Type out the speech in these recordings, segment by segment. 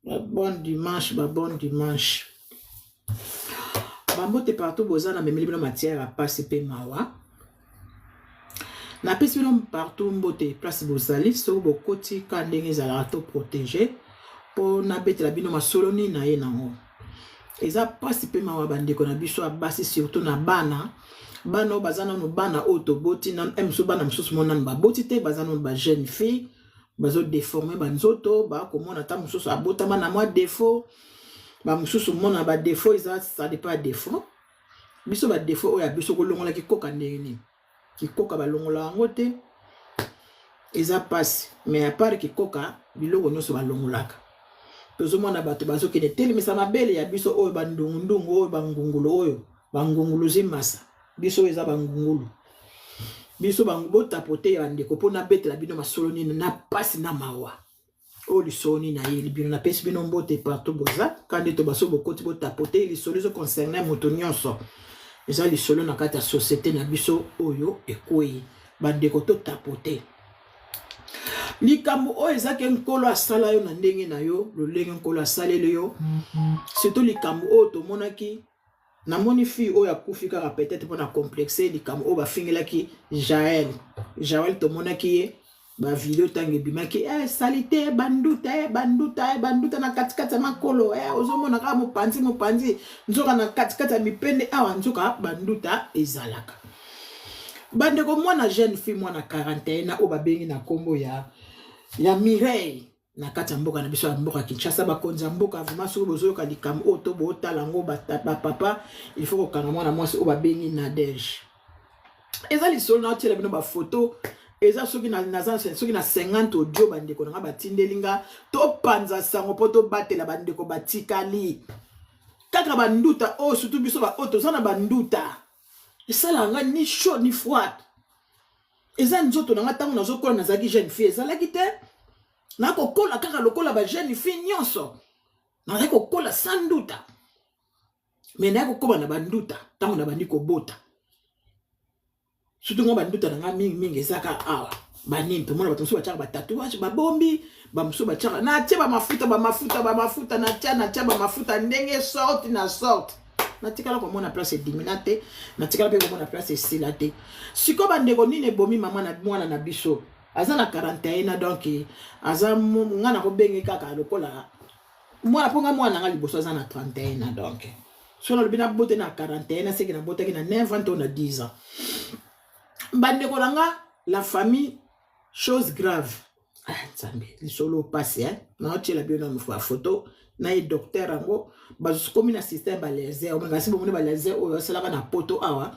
Ba bon dimanche, ba bon dimanche. Bambote partout boza na memeli bino matière ya pasi pe mawa. Napesi bino partout mbote place bozali soki bokoti ka ndenge ezalaka to protéger mpo nabetela bino masolo nini na ye nango. Eza pasi pe mawa bandeko na biso ya basi surtout na bana bana oyo baza nanu bana oyo toboti nanu eh, mosusu bana mosusu mo nanu baboti te baza nanu ba jeune fille bazo deforme ba nzoto bakomona ata mosusu abotama na mwa defaut ba mosusu mona ba defaut eza ça dépend ya defaut biso ba defaut oyo ya biso kolongola kikoka ndenge nini kikoka balongola yango te eza pasi mais apart kikoka biloko nyonso balongolaka tozomona bato bazokende telemisa mabele ya biso oyo bandungundungu oyo bangungulu oyo bangunguluzi masa biso oyo eza bangungulu biso botapote ya bandeko mpo nabetela bino masolo nini na pasi na mawa oyo lisolo nini nayeli bino napesi bino mbote partout boza ka nde to baso bokoti botapote lisolo ezo concerne moto nyonso eza lisolo na kati ya société na biso oyo ekwei bandeko totapote likambo oyo eza ke nkolo asala yo na ndenge na yo lolenge nkolo asaleli yo surtout likambo oyo tomonaki Namoni fille oyo akufi kaka peut-être pona complexe likambo oyo bafingelaki Jael. Jael tomonaki ye ba video ntango ebimaki eh, salite banduta eh, banduta eh, banduta na katikati ya makolo eh, ozomona kaka mopanzi mopanzi nzoka na katikati ya mipende awa nzoka banduta ezalaka bandeko mwana jeune fille mwana 41 na oyo babengi na nkombo ya, ya Mireille na kati ya mboka na biso ya mboka Kinshasa bakonzi ya mboka vraiment soki bozoyoka likambo oyo to botala yango bapapa il faut kokanga mwana mwasi oyo babengi Nadege eza lisolo na otiela bino bafoto eza soki naza soki na 50 audio bandeko na nga batindeli nga topanza sango mpo tobatela bandeko batikali kaka banduta oyo surtout biso baoyo toza na banduta esalaka nga ni chaud ni froide eza nzoto na nga ntango nazokola nazalaki jeune fille ezalaki te nakokola kaka lokola ba jeune fille nyonso nazalaki kokola sans nduta me nayaki kokoma na banduta ntango nabandi kobota surtout nga banduta na nga mingimingi eza kaka awa banini tomona bato mosusu batiaka batatouage babombi bamosusu batiaka natie bamafuta bamafuta bamafuta natia natia bamafuta ndenge sorte na sorte natikala komona place edimina te natikala mpe komona place esila te sikoyo bandeko nini ebomi mama na mwana na biso aza na 41 na donc aza nga nakobenge kaka lokola mwana mpo nga mwana na nga liboso aza na 31 na donc soki nalobi nabote na 41 naseke nabotaki na 9 ans to na 10 ans bandeko na nga la famille chose grave ah, nzambe lisolo pasi eh? naotiela bino nanu bafoto na ye docteur yango bakomi na système balaser omekasi bomoni balaser oyo asalaka na poto awa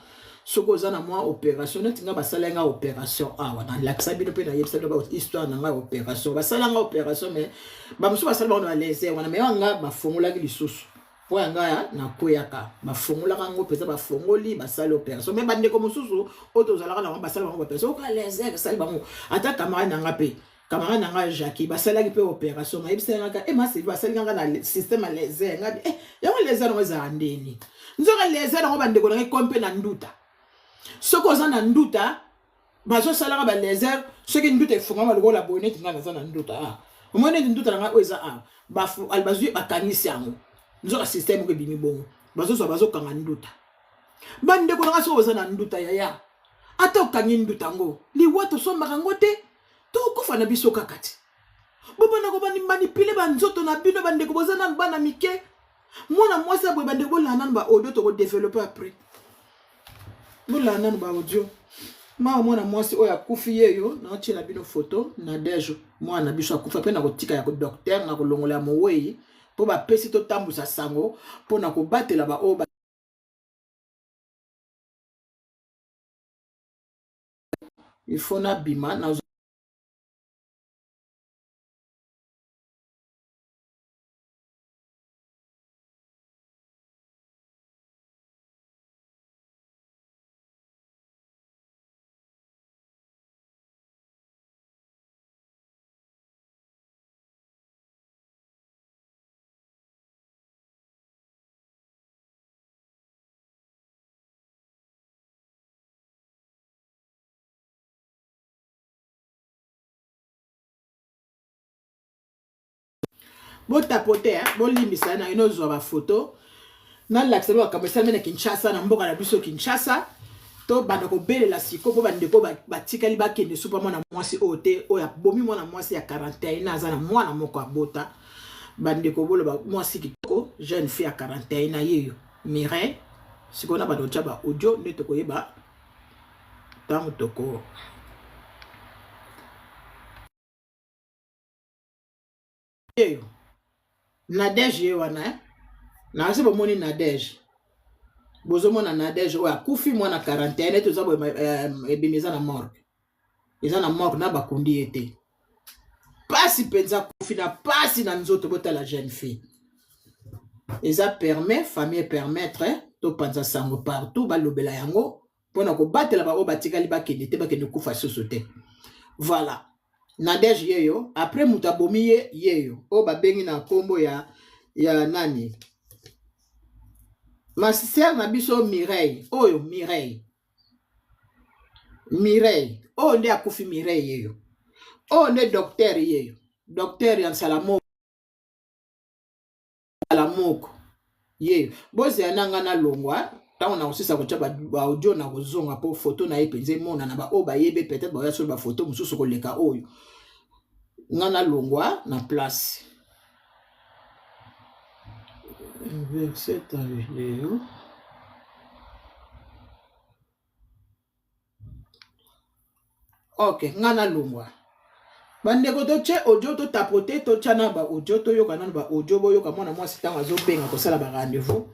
soki oza na mwa opération neti nga basala nga opération awa nalakisa bino mpe nayebisa bino histoire na ngai opération basala nga opération mais bamosusu basala bango na balaser wana mais nga bafongolaki lisusu mpo ya ngai nakweyaka bafongolaka yango mpenza bafongoli basali opération mais bandeko mosusu oyo tozalaka na bango basala bango opération oka laser esali bango ata camarade na nga mpe camarade na ngai jacki basalaki mpe opération nayebisaki ngaka e masivi basali ngaka na système ya laser ngabi e yango laser yango ezala ndeni nzoka laser yango bandeko na ngai ekomi mpe na nduta soki oza na nduta bazosalaka ba laser soki nduta efungama lokola boye neti ngai naza na nduta ah. Omoni neti nduta na ngai oyo eza awa ah. Bazwi bakangisi yango nzoka système moko ebimi bongo bazozwa bazokanga nduta bandeko na ngai soki oza na nduta yaya ata okangi nduta yango liwa tosombaka yango te tokokufa na biso kaka te bobanda komanipile banzoto na bino bandeko boza nanu bana mike mwana mwasi ya boye bandeko bolanda nanu ba audio tokodeveloppe après bolanda nanu ba audio mawa mwana mwasi oyo akufi yeyo naotiela bino foto na dejo mwana na biso akufa mpe nakotika ya docteur na kolongola ya mowei mpo bapesi totambusa sango mpo na kobatela baoyo il faut nabima na Botapote, bolimbisa na ino zwa ba photo. Nalakisa bino makambo esalemi na Kinshasa, na mboka na biso Kinshasa. Tobanda kobelela siko mpo bandeko batikali bakende supa mwana mwasi oyo te, oyo abomi mwana mwasi ya 41, aza na mwana moko abota. Bandeko boloba mwasi kitoko, jeune fille ya 41 yeyo Mireille. Sikoyo na banda kotya ba audio nde tokoyeba ntango toko yeyo Nadege ye wana eh? Nasi bomoni Nadege, bozomona Nadege oyo akufi mwana 41 neti oza boye, ebimi eza na morgue, eza na morgue na bakundi ye te. Pasi mpenza, akufi na pasi na nzoto. Botala jeune fille, eza permet famille permettre topanza sango partout, balobela yango mpona kobatela baoyo batikali bakende te, bakende kufa susu te. Voilà Nadege yeyo. Après moto abomi ye yeyo oyo babengi na nkombo ya nani, ma sœur na biso Mireille. Oyo Mireille, Mireille oyo nde akufi. Mireille yeyo, oyo nde docteur yeyo, docteur ya Nsalamo moko ye. Bozela na nga nalongwa, ntango na kosisa kotya baaudio na kozonga mpo foto na ye mpenza emonana. Baoyo bayebi peut-être baoya solo bafoto mosusu koleka oyo. Nga nalongwa na place verset ya video. Ok, nga nalongwa. Bandeko, totie audio, totapote, totya na baaudio, toyoka nano baaudio. Boyoka mwana mwasi ntango azobenga kosala barendez-vous,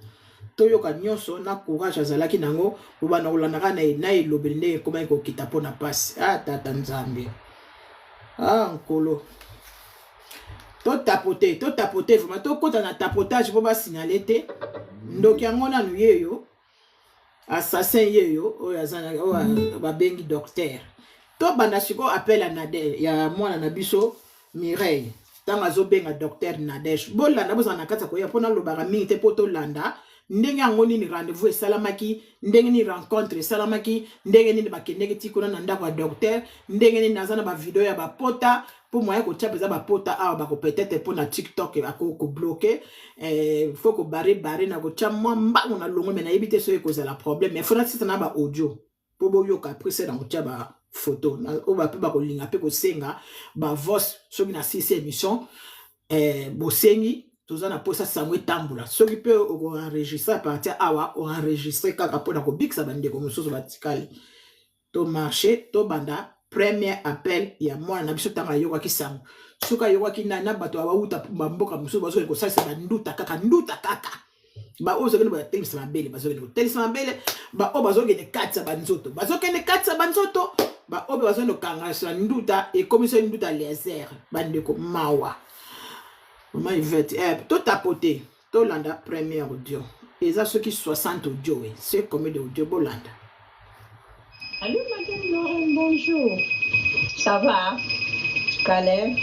toyoka nyonso na courage azalaki nango. Bobanda kolandaka na elobeli ndenge ekomaki kokita mpo na pasi. Ah, tata Nzambe, ah Nkolo. Totapote, totapote vraiment, tokɔta na tapotage mpo basignale te. Ndoki yango nanu yeyo, assassin yeyo oyo aza oyo babengi docteur. Tobanda sikoyo appel ya Nadege, ya mwana na biso Mireille, ntango azobenga docteur Nadege. Bolanda, bozala na kati ya koya mpo nalobaka mingi te, mpo tolanda ndenge yango nini rendez-vous esalamaki, ndenge nini rencontre esalamaki, ndenge nini bakendeki ti kuna na ndako ya docteur, ndenge nini. Naza na bavideo ya bapota mpo moyen kotia mpenza bapota awa bako peut-être mpo na TikTok akokobloquer, faut kobarrer barrer na kotia mwa mbangu na longo. Me nayebi te soki ekozala problème, mais faut nasisa na baaudio mpo boyoka. Après se na kotia bafoto oyo bape bakolinga mpe kosenga bavoice. Soki nasisi émission, bosengi, toza na mposa sango etambola. Soki mpe okoenregistrer à partir awa, oenregistrer kaka mpona kobikisa bandeko mosusu batikali. Tomarche, tobanda premier appel ya mwana na biso ntango ayokaki sango. Soki ayokaki nani na bato bauta bamboka mosusu bazokende kosalisa banduta kaka, nduta kaka. Baoyo bazokende batelemisa mabele, bazokende kotelisa mabele. Baoyo bazokende katisa banzoto, bazokende katisa banzoto. Baoyo mpe bazokende kokangasa nduta, ekomisa nduta laser. Bandeko, mawa. Mama Ivete, totapote, tolanda première audio. Eza soki 60 audio, e c'est combien de audio? Bolanda. Allô, Madame Lorraine, bonjour. Ça va? Caleb?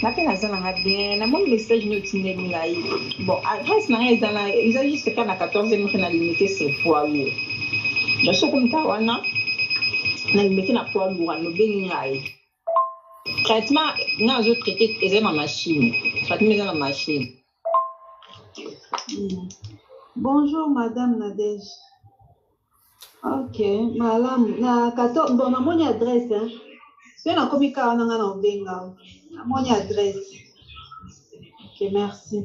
Nape naza nanga bien. Namoni message no otindeli ngai. Bon, adresse na ngai eza na eza juste kaka na 14e rue na Limité, c'est poids lourd. Donc soki okomita wana na Limité na poids lourd, anobengi ngai. Traitement nga nazo traité eza na machine. Traitement eza na machine. Bonjour Madame Nadège. Ok, malamu. Na kato, bon, namoni adresse hein. Soki nakomi kaka wana nga na obenga. Namoni adresse. Ok, merci.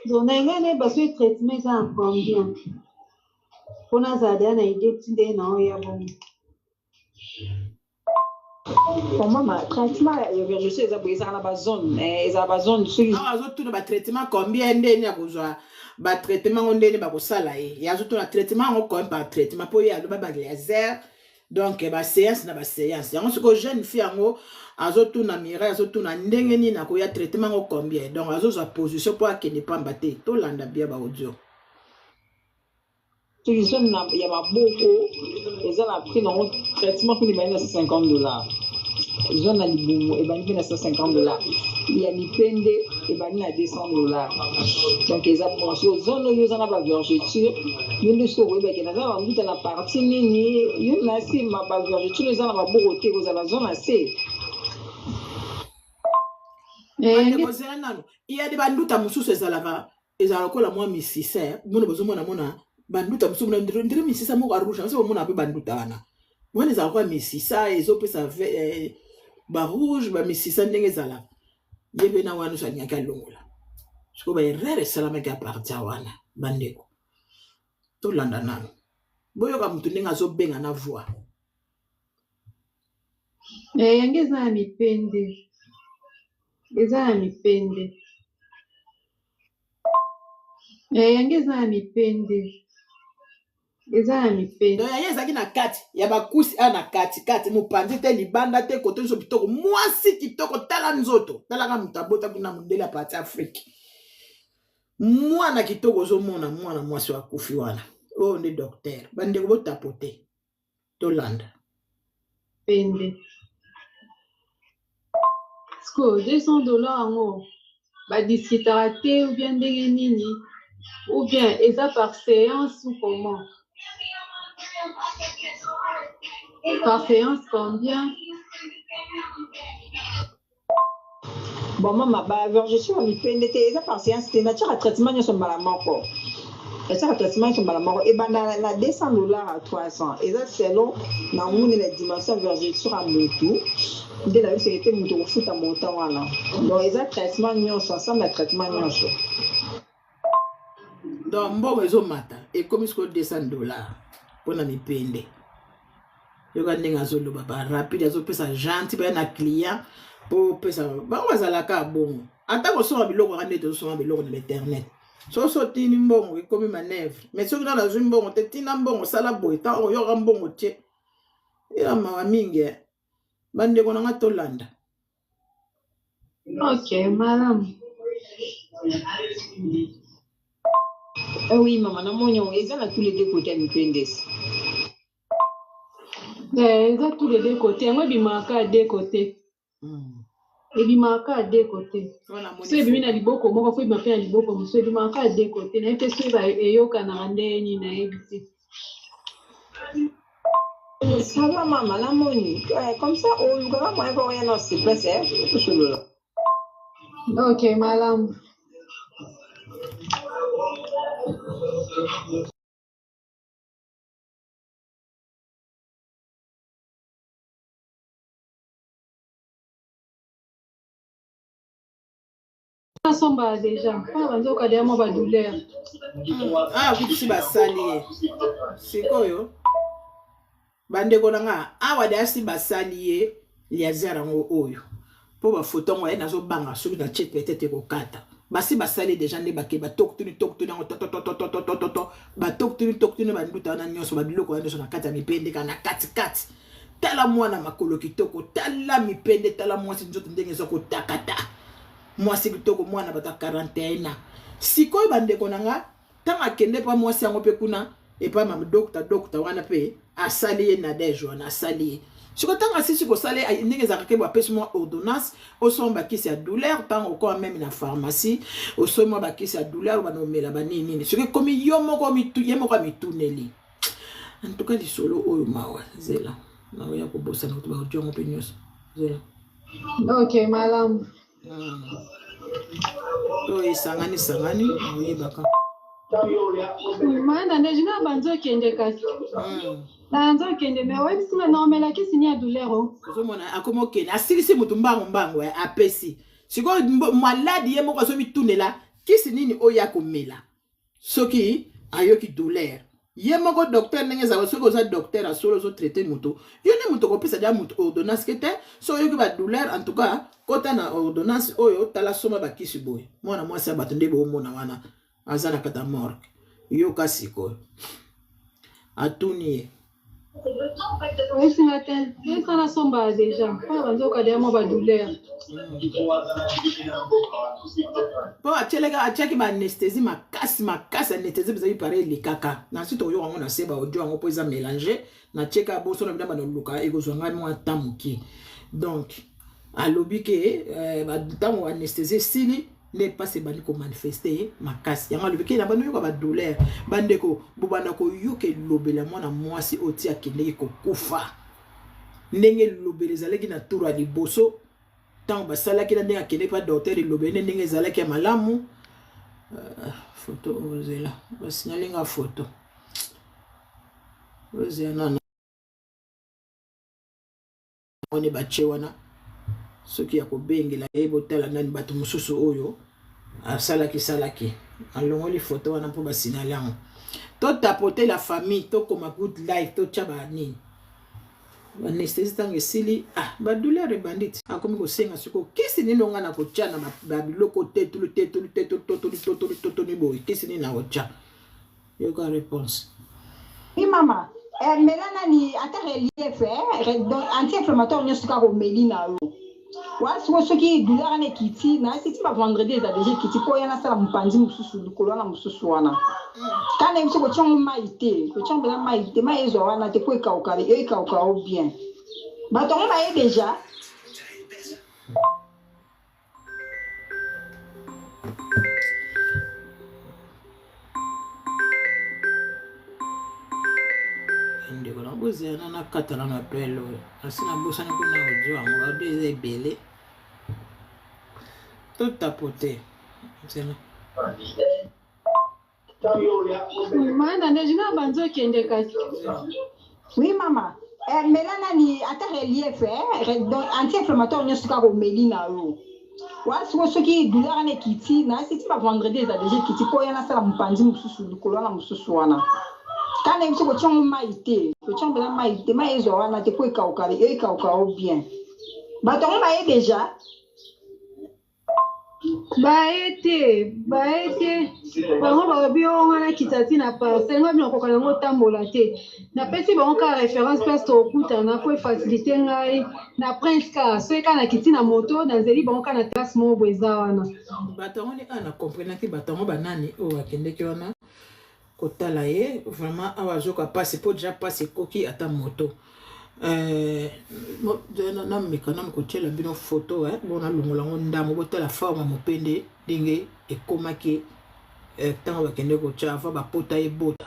Donc na ngai nayeba soki traitement eza na combien. Mpo nazala deja na idée ti ndenge na oya bongo. Bon mama, traitement ya vergeture eza boye, ezalaka na bazone, ezala bazone soki Awa azotuna batraitement combien, ndeni ya kozwa batraitement yango, ndeni bakosala ye. Ye azotuna traitement yango combien par traitement, mpo ye aloba balaser, donc baséance na baséance yango. Sikoyo jeune fille yango azotuna Mireille, azotuna ndenge nini akoya, traitement yango combien. Donc azozwa position mpo akende pamba te. Tolanda bien baaudio. Soki zone na ya maboko eza na prix nango, traitement kuna ebandi na 50 dollars. Zone na libumu ebandi mpe na 150 dollars, ya mipende ebandi na 200 dollars. Donc eza bon. So zone oyo oza na ba vergeture, yo nde soki okoyeba ke naza na banduta na partie nini, yo na nsima ba vergeture eza na maboko te, kozala zone na se. Bandeko, zela nanu. Iyadi, banduta mosusu ezalaka, ezala lokola mwa misisa. Mona, bozomona, mona banduta mosusu ndire misisa moko ya rouge. Biso bomona mpe banduta wana, wana ezala lokola misisa, ezopesa barouge, bamisisa ndenge ezalaka. Ye mpe na wana nyonso alingaki alongola. Sikoyo baerreur esalamaki à partir wana. Bandeko, tolanda nanu, boyoka motu ndenge azobenga na voix. Yango eza na mipende, eza na mipende. Yango eza na mipende, eza na mipende. Donc yaye ezalaki na kati ya bakusi a na kati kati, mopanzi te, libanda te, kote nyonso kitoko, mwasi kitoko. Tala nzoto, talaka moto abota kuna, mondele ya partie Afrique, mwana kitoko. Ozomona mwana mwasi oyo akufi wana, oyo nde docteur. Bandeko, botapo te, tolanda. Pende siko 200 $ yango, badiscutaka te ou bien ndenge nini? Ou bien eza par séance ou comment? Par séance combien? Bon mama, bavergeture ya mipende te, eza par séance te. Natiaka traitement nyonso mbala moko, natiaka traitement nyonso mbala moko. Ebanda na 200 $ à 300, eza selon na moni na dimension ya vergeture ya motu. Nde nayebisaka ete moto kofuta montant wana. Donc eza traitement nyonso, ensemble ya traitement nyonso. Donc mbongo ezomata, ekomi sikoyo 200 $ mpona mipende. Yoka ndenge azoloba barapide, azopesa gentil baya na client mpo opesa bango. Bazalaka bongo, ata kosomba biloko kaka nde tozosomba biloko na internet. Soki otindi mbongo, ekomi manœuvre. Mais soki nano azwi mbongo te, tina mbongo, sala boye, ntango oyoka mbongo tie, eza mawa mingi. Bandeko na nga, tolanda. Ok, malamu. Eh oui mama, namoni yango eza na tous les deux côtés ya mipendesi. Eza tous les deux côtés. Yango ebimaka kaka deux côtés. Ebimaka kaka deux côtés. So ebimi na liboko moko, fo ebima mpe na liboko mosusu. Ebimaka kaka deux côtés. Nayebi te soki eyokanaka ndenge nini, nayebi te. Ça va mama, namoni. Comme ça olukaka moyen mpo oya na sur place, tosolola. Ok, malamu. Nasomba déjà mpona banzoka deya mwa badouleur. Awa kutu si basali ye sikoyo. Bandeko na nga, awa deya si basali ye laser yango oyo mpo bafoto yango aye. Nazobanga soki na tie, peut-être ekokata. Basi basali déjà nde bake batokutuni tokutuni yango, tototototototo, batokutuni tokutuni banduta wana nyonso, babiloko wana nyonso na kati ya mipende, kaka na katikati. Tala mwana makolo kitoko, tala mipende, tala mwasi nzoto ndenge eza kotakata, mwasi kitoko, mwana bato ya 41 ans. Sikoyo bandeko na nga, ntango akende mpa mwasi yango mpe kuna epai ma docteur, docteur wana mpe asali ye Nadege wana, asali ye. Sikoyo ntango asisi kosala ye, ndenge ezalaka ke bapesi mwa ordonnance, osomba bakisi ya douleur. Ntango okoma même na pharmacie, osombi mwa bakisi ya douleur, bana omela banini nini. Soki ekomi yo moko, ye moko amituneli. En tout cas lisolo oyo mawa. Zela, naoya kobosana kutu baaudio yango mpe nyonso, zela. Ok, malamu. To esangani sangani, oyebaka. Mana ndeji na banzi okende kasi. Na nzokende me oyebisi nga na omela kisi ni ya douleur o. Ozomona akomi okende, asilisi motu mbangu mbangu, apesi. Sikoyo malade ye moko azomitunela kisi nini oyo akomela soki ayoki douleur. Ye moko docteur, ndenge ezalaka, soki oza docteur asolo, ozotraite moto, yo nde moto okopesa dia moto ordonnance ke te soki oyoki badouleur, en tout cas kota na ordonnance oyo, tala, soma bakisi boye. Mwana mwasi ya bato nde boomona wana aza na kati ya morgue. Yoka sikoyo, atuni ye. Oyebisi nga te, esa nasomba deja mpo na banzoka deja mwa badouleur. Mpo atielaka atiaki baanesthésie makasi makasi, anesthésie ezali pare elekaka na nsi, tokoyoka yango na se baaudio yango mpo eza mélange. Natieka boso na bino banoluka, ekozwa ngai mwa temps moke. Donc alobi ke ntango anesthésie esili nde mpasi ebandi komanifeste makasi. Yango alobi ke na bandi oyoka badouleur. Bandeko, bobanda koyoka elobela mwana mwasi oyo ti akendeki kokufa, ndenge elobela ezalaki na tour ya liboso ntango basalaki na ndenge akendeki pa docteur, elobeli nde ndenge ezalaki ya malamu. Foto ozela, basignale nga foto ozela nana wana batie wana soki ya kobengela ye. Botala nani bato mosusu oyo asalaki salaki. Alongoli foto wana mpo basinale yango. Totapote la famille, tokoma good life, totya banini, baanesthésie. Ntango esili, ah, badouleur ebandi ti akomi kosenga sikoyo kisi nini onga na kotya na babiloko tetulu tetulu tetulu totoli totoli totoli boye, kisi nini na kotya? Yoka réponse. Oui mama, mela nani ata relief, donc anti-inflammatoire nyonso kaka omeli na yo wana. Sikoyo soki douleur wana ekiti na siti, ba vendredi eza deja ekiti, mpo oya nasala mopanzi mosusu likolo wana mosusu wana kaka na biso. Kotia yango mai te, kotia mpena mai te, mai ezwa wana te mpo ekauka, yo ekauka yo bien. Bato yango baye deja. Ndeko na bozela na nakata na appel oyo, asi nabosani mpona audio yango, audio eza ebele. Totapote nzela. Mana ndeji na banzi okende kasi. Oui mama, mela nani ata relief, donc anti-inflammatoire nyonso kaka omeli na yo wana. Sikoyo soki douleur wana ekiti na siti, ba vendredi eza deja ekiti, mpo oya nasala mopanzi mosusu likolo wana mosusu wana kaka na biso. Kotia yango mai te, kotia mpena mai te, mai ezwa wana te mpo ekauka, yo ekauka yo bien. Bato yango baye deja. Baye te, baye te. Bango balobi oyo nga nakita ti na parcelle, nga bino nakoka nango otambola te. Napesi bango kaka référence place tokutana mpo efacilite ngai na prince kaka soki kaka nakiti na moto, nazeli bango kaka na terrasse moko boye eza wana. Bato yango nde awa na comprenaki bato yango banani oyo bakendeki wana kotala ye. Vraiment awa azoka mpasi mpo deja mpasi ekoki ata moto. Nameka nanu kotiela bino foto bo nalongola yango ndambo, botala forme mopende ndenge ekomaki ntango bakende kotya avant bapota ebota.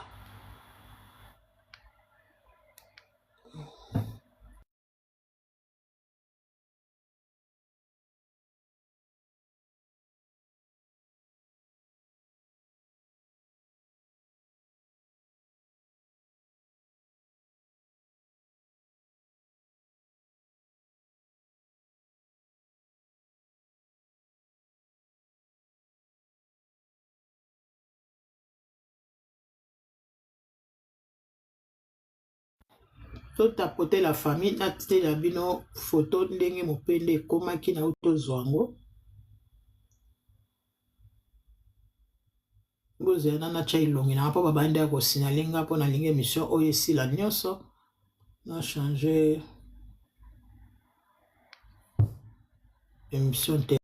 Totapote la famille, natela bino foto ndenge mopende ekomaki na tozwa yango. Bozela natya elongi nanga mpo babandi ya kosinale nga mpo nalingi émission oyo esila nyonso na change émission te.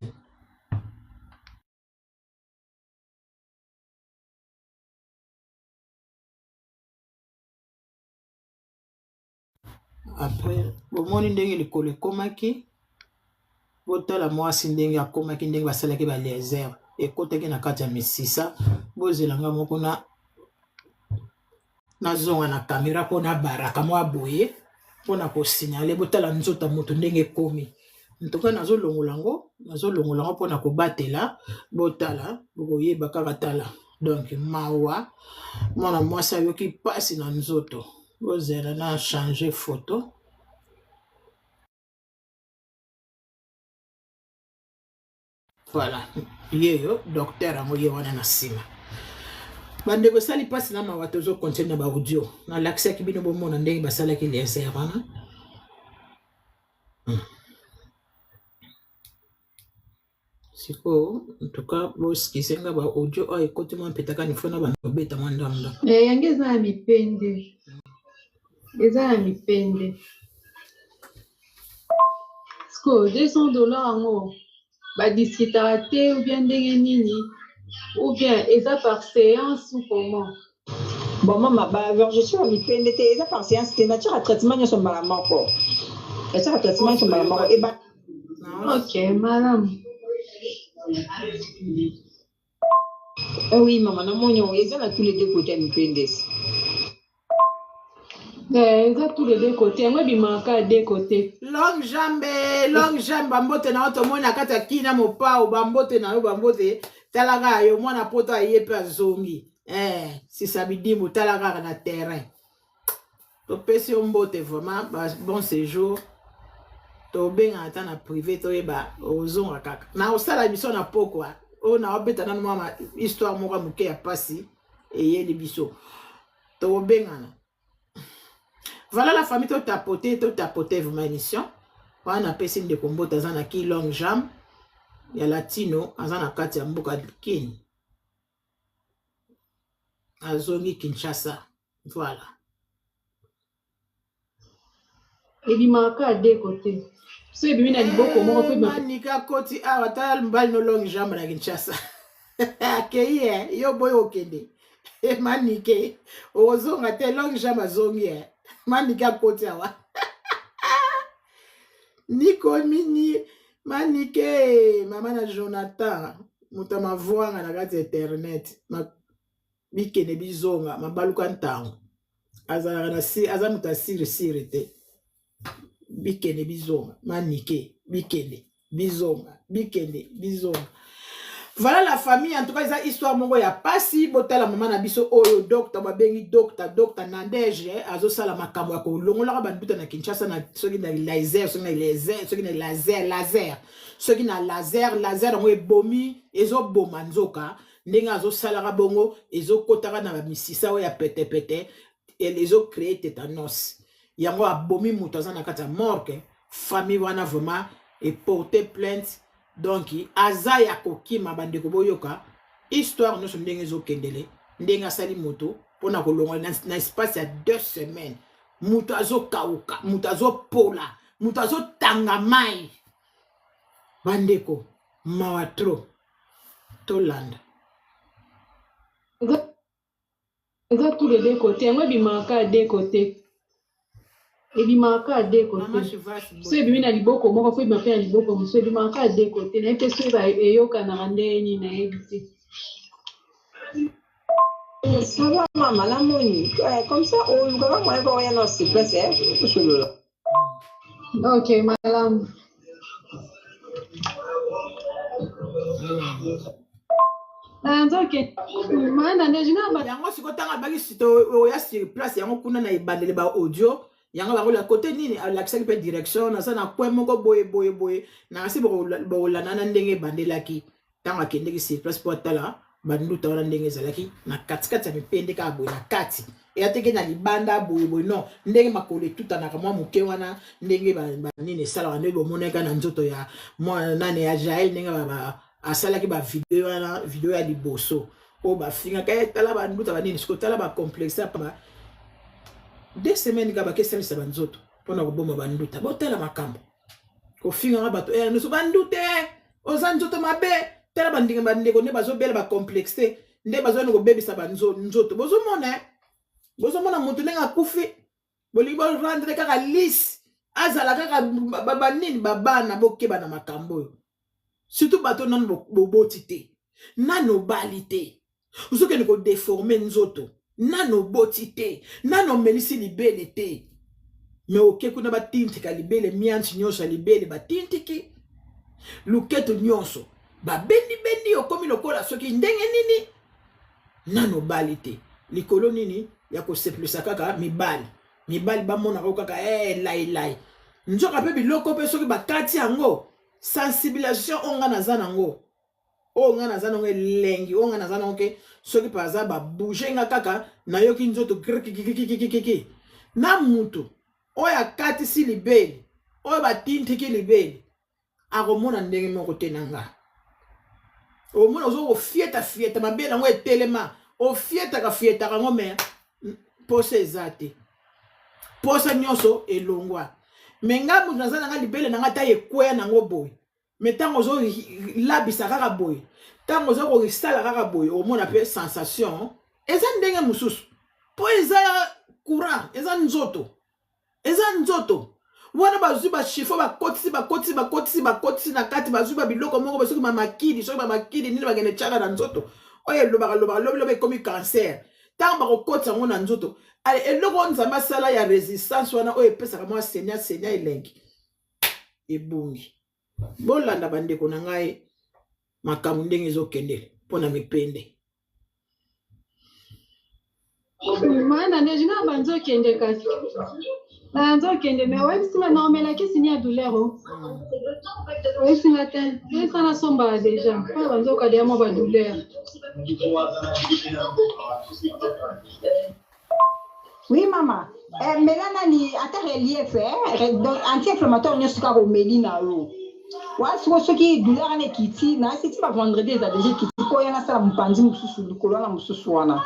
Après bomoni ndenge likolo ekomaki, botala mwasi ndenge akomaki, ndenge basalaki balaser ekotaki na kati ya misisa. Bozela nga moko na nazonga na kamera mpo na baraka mwa boye mpona kosignale. Botala nzoto ya moto ndenge ekomi. Ntoka nazolongola yango, nazolongola yango mpona kobatela. Botala, bokoyeba kaka. Tala, donc mawa, mwana mwasi ayoki mpasi na nzoto. Bozela na change photo. Voilà, yeyo docteur yango ye wana na nsima. Bandeko, esali mpasi na mawa. Tozokontinue na baaudio nalakisaki bino, bomona ndenge basalaki laser wana. Sikoyo ntuka boexcuse nga, baaudio oyo ekoti mwa mpetaka nifo na bando obeta mwa ndambo. Yango eza ya mipende. Eza na mipende. Sikoyo 200 dollars yango ba discutaka te ou bien ndenge nini ou bien eza par seance ou comment? Bon mama ba vergeture ya mipende te eza par seance te natiaka traitement nyonso mbala moko natiaka traitement nyonso mbala moko eba Ok, malamu. Eh oui mama namoni yango eza na tous les deux côtés ya mipende. Eh, eza tous les deux côtés yango ebimaka kaka deux côtés. Longue jambe, longue jambe, bambote na yo tomoni na kati ya kina mopao, bambote na yo bambote, tala kaka yo mwana poto aye mpe azongi. Eh, sisa bidimbu tala kaka na terrain. Topesi yo mbote vraiment, ba bon séjour. Tobengana ata na privé toyeba ozonga kaka. Na osala biso na pokwa, oyo na obeta nanu mwa histoire moko ya moke ya pasi eyeli biso. Tobengana. Voilà la famille, to tapoter, to tapoter vraiment émission. Wana napesi ndeko mbote aza na ki longue jambe ya latino aza na kati ya mboka Kin. Azongi Kinshasa. Voilà. Ebimaka kaka deux côtés. So ebimi na liboko moko mpe ebima. Manika koti awa tala mobali no longue jambe na Kinshasa. Akei eh, yo boyi okende. Eh, Manike, okozonga te longue jambe azongi eh. Manike akoti awa. Niko mini Manike, mama na Jonathan, moto ya mavuanga na kati ya internet. Ma, bikende bizonga mabaluka ntango azalaka na si aza moto ya sire sire te bikende bizonga manike bikende bizonga bikende bizonga voilà la famille en tout cas eza histoire moko ya pasi botala mama na biso oyo docteur babengi docteur docteur Nadège eh, azosala makambo ya kolongolaka banduta na Kinshasa na soki na laser soki na laser soki na laser laser soki na laser laser yango ebomi ezoboma nzoka ndenge azosalaka bongo ezokotaka na bamisisa oyo ya petepete ezo créer tétanos yango abomi moto aza na kati ya morgue famille wana vraiment eporte plainte donc aza ya kokima bandeko boyoka histoire nyonso ndenge ezokendele ndenge asali moto mpona kolongola na, na espace ya 2 semaines moto azokauka moto azopola moto azotanga mai bandeko mawa trop tolanda. Eza tous les deux côtés yango ebimaka kaka deux côtés ebimaka kaka deux Mama côtés. Chivas So ebimi na liboko moko fo ebima mpe na liboko mosusu ebimaka kaka deux côtés nayebi te soki eyokanaka ndenge nini nayebi te. Ça va mama namoni eh, comme ça olukaka moyen mpo oya na sur place eh, tosolola. Ok, malamu. Nzoke mana ndeji na yango sikoyo ntango alobaki sito oya sur place yango kuna na ebandeli ba audio yango bango la kote nini alakisaki mpe direction naza na coin moko boye boye boye nakasi bokolanda na ndenge ebandelaki ntango akendeki sur place mpo atala banduta wana ndenge ezalaki na katikati ya mipende kaka boye na kati eya teke na libanda boye boye non ndenge makolo etutanaka mwa moke wana ndenge banini esalaka ndenge bomonaka na nzoto ya mwa nani ya Jael ndenge asalaki bavideo wana video ya liboso oyo bafingaka ye tala banduta banini sikoyo tala bacomplexe ya pamba 2 semaines kaka bakesalisa banzoto mpona koboma banduta botala makambo kofingaka bato eh, nyonso bandute oza nzoto mabe tala bandinga bandeko nde bazobela bacomplexe te nde bazwani kobebisa banzoto bozomona eh? Bozomona motu ndenge akufi bolingi borendre kaka lise azala kaka banini babana bokeba na makambo oyo surtout bato nano boboti te nano obali te ozokende kodéformer nzoto nano oboti te nano omelisi libele te me oke kuna batintika libele mianti nyonso ya libele batintiki luketo nyonso babendibendi okomi lokola soki ndenge nini nano obali te likolo nini ya kosepelisa kaka mibali mibali bamonaka kaka eh, lailai nzoka mpe biloko mpe soki bakati yango sensibilisation oyo nga naza nango oyo nga naza nango elengi oyo nga naza nango ke soki par exemple babouge nga kaka nayoki nzoto krikikikikikiki na mutu oyo akatisi libele oyo batintiki libele akomona ndenge moko te na nga omona ozo kofieta fieta mabele yango etelema ofietaka fietaka yango me posa eza te. Posa nyonso elongwa. Me nga moto naza na nga libele na nga ata ekweya nango boye. Me ntango ozolabisa kaka boye, ntango oza kosala kaka boye, omona mpe sensation eza ndenge mosusu, mpo eza courant, eza nzoto, eza nzoto wana. Bazwi bashifo, bakotisi, bakotisi, bakotisi, bakotisi na kati, bazwi babiloko moko, soki bamakidi, soki bamakidi nini, bakende tiaka na nzoto oyo elobaka lobaka, lobilobi ekomi cancer. Ntango bakokotisa yango na nzoto, eloko oyo Nzambe asala ya résistance wana oyo epesaka mwa senia senia, elengi ebungi. Bolanda, bandeko na ngai, makambo ndenge ezokendele mpo na mipende. Mana Neige, nga banzokende, kasi banzokende, me oyebisi nga naomela kisi ni ya douleur o oyebisi nga te, oyebisa nasomba déjà mpona banzoka deya mwa badouleur. Oui mama, mela nani ata relief, donc anti-inflammatoire nyonso kaka omeli na yo wa. Siko soki douleur wana ekiti na asi ti ba vendredi, eza déjà ekiti, mpo ya nasala mopanzi mosusu likolo wana mosusu wana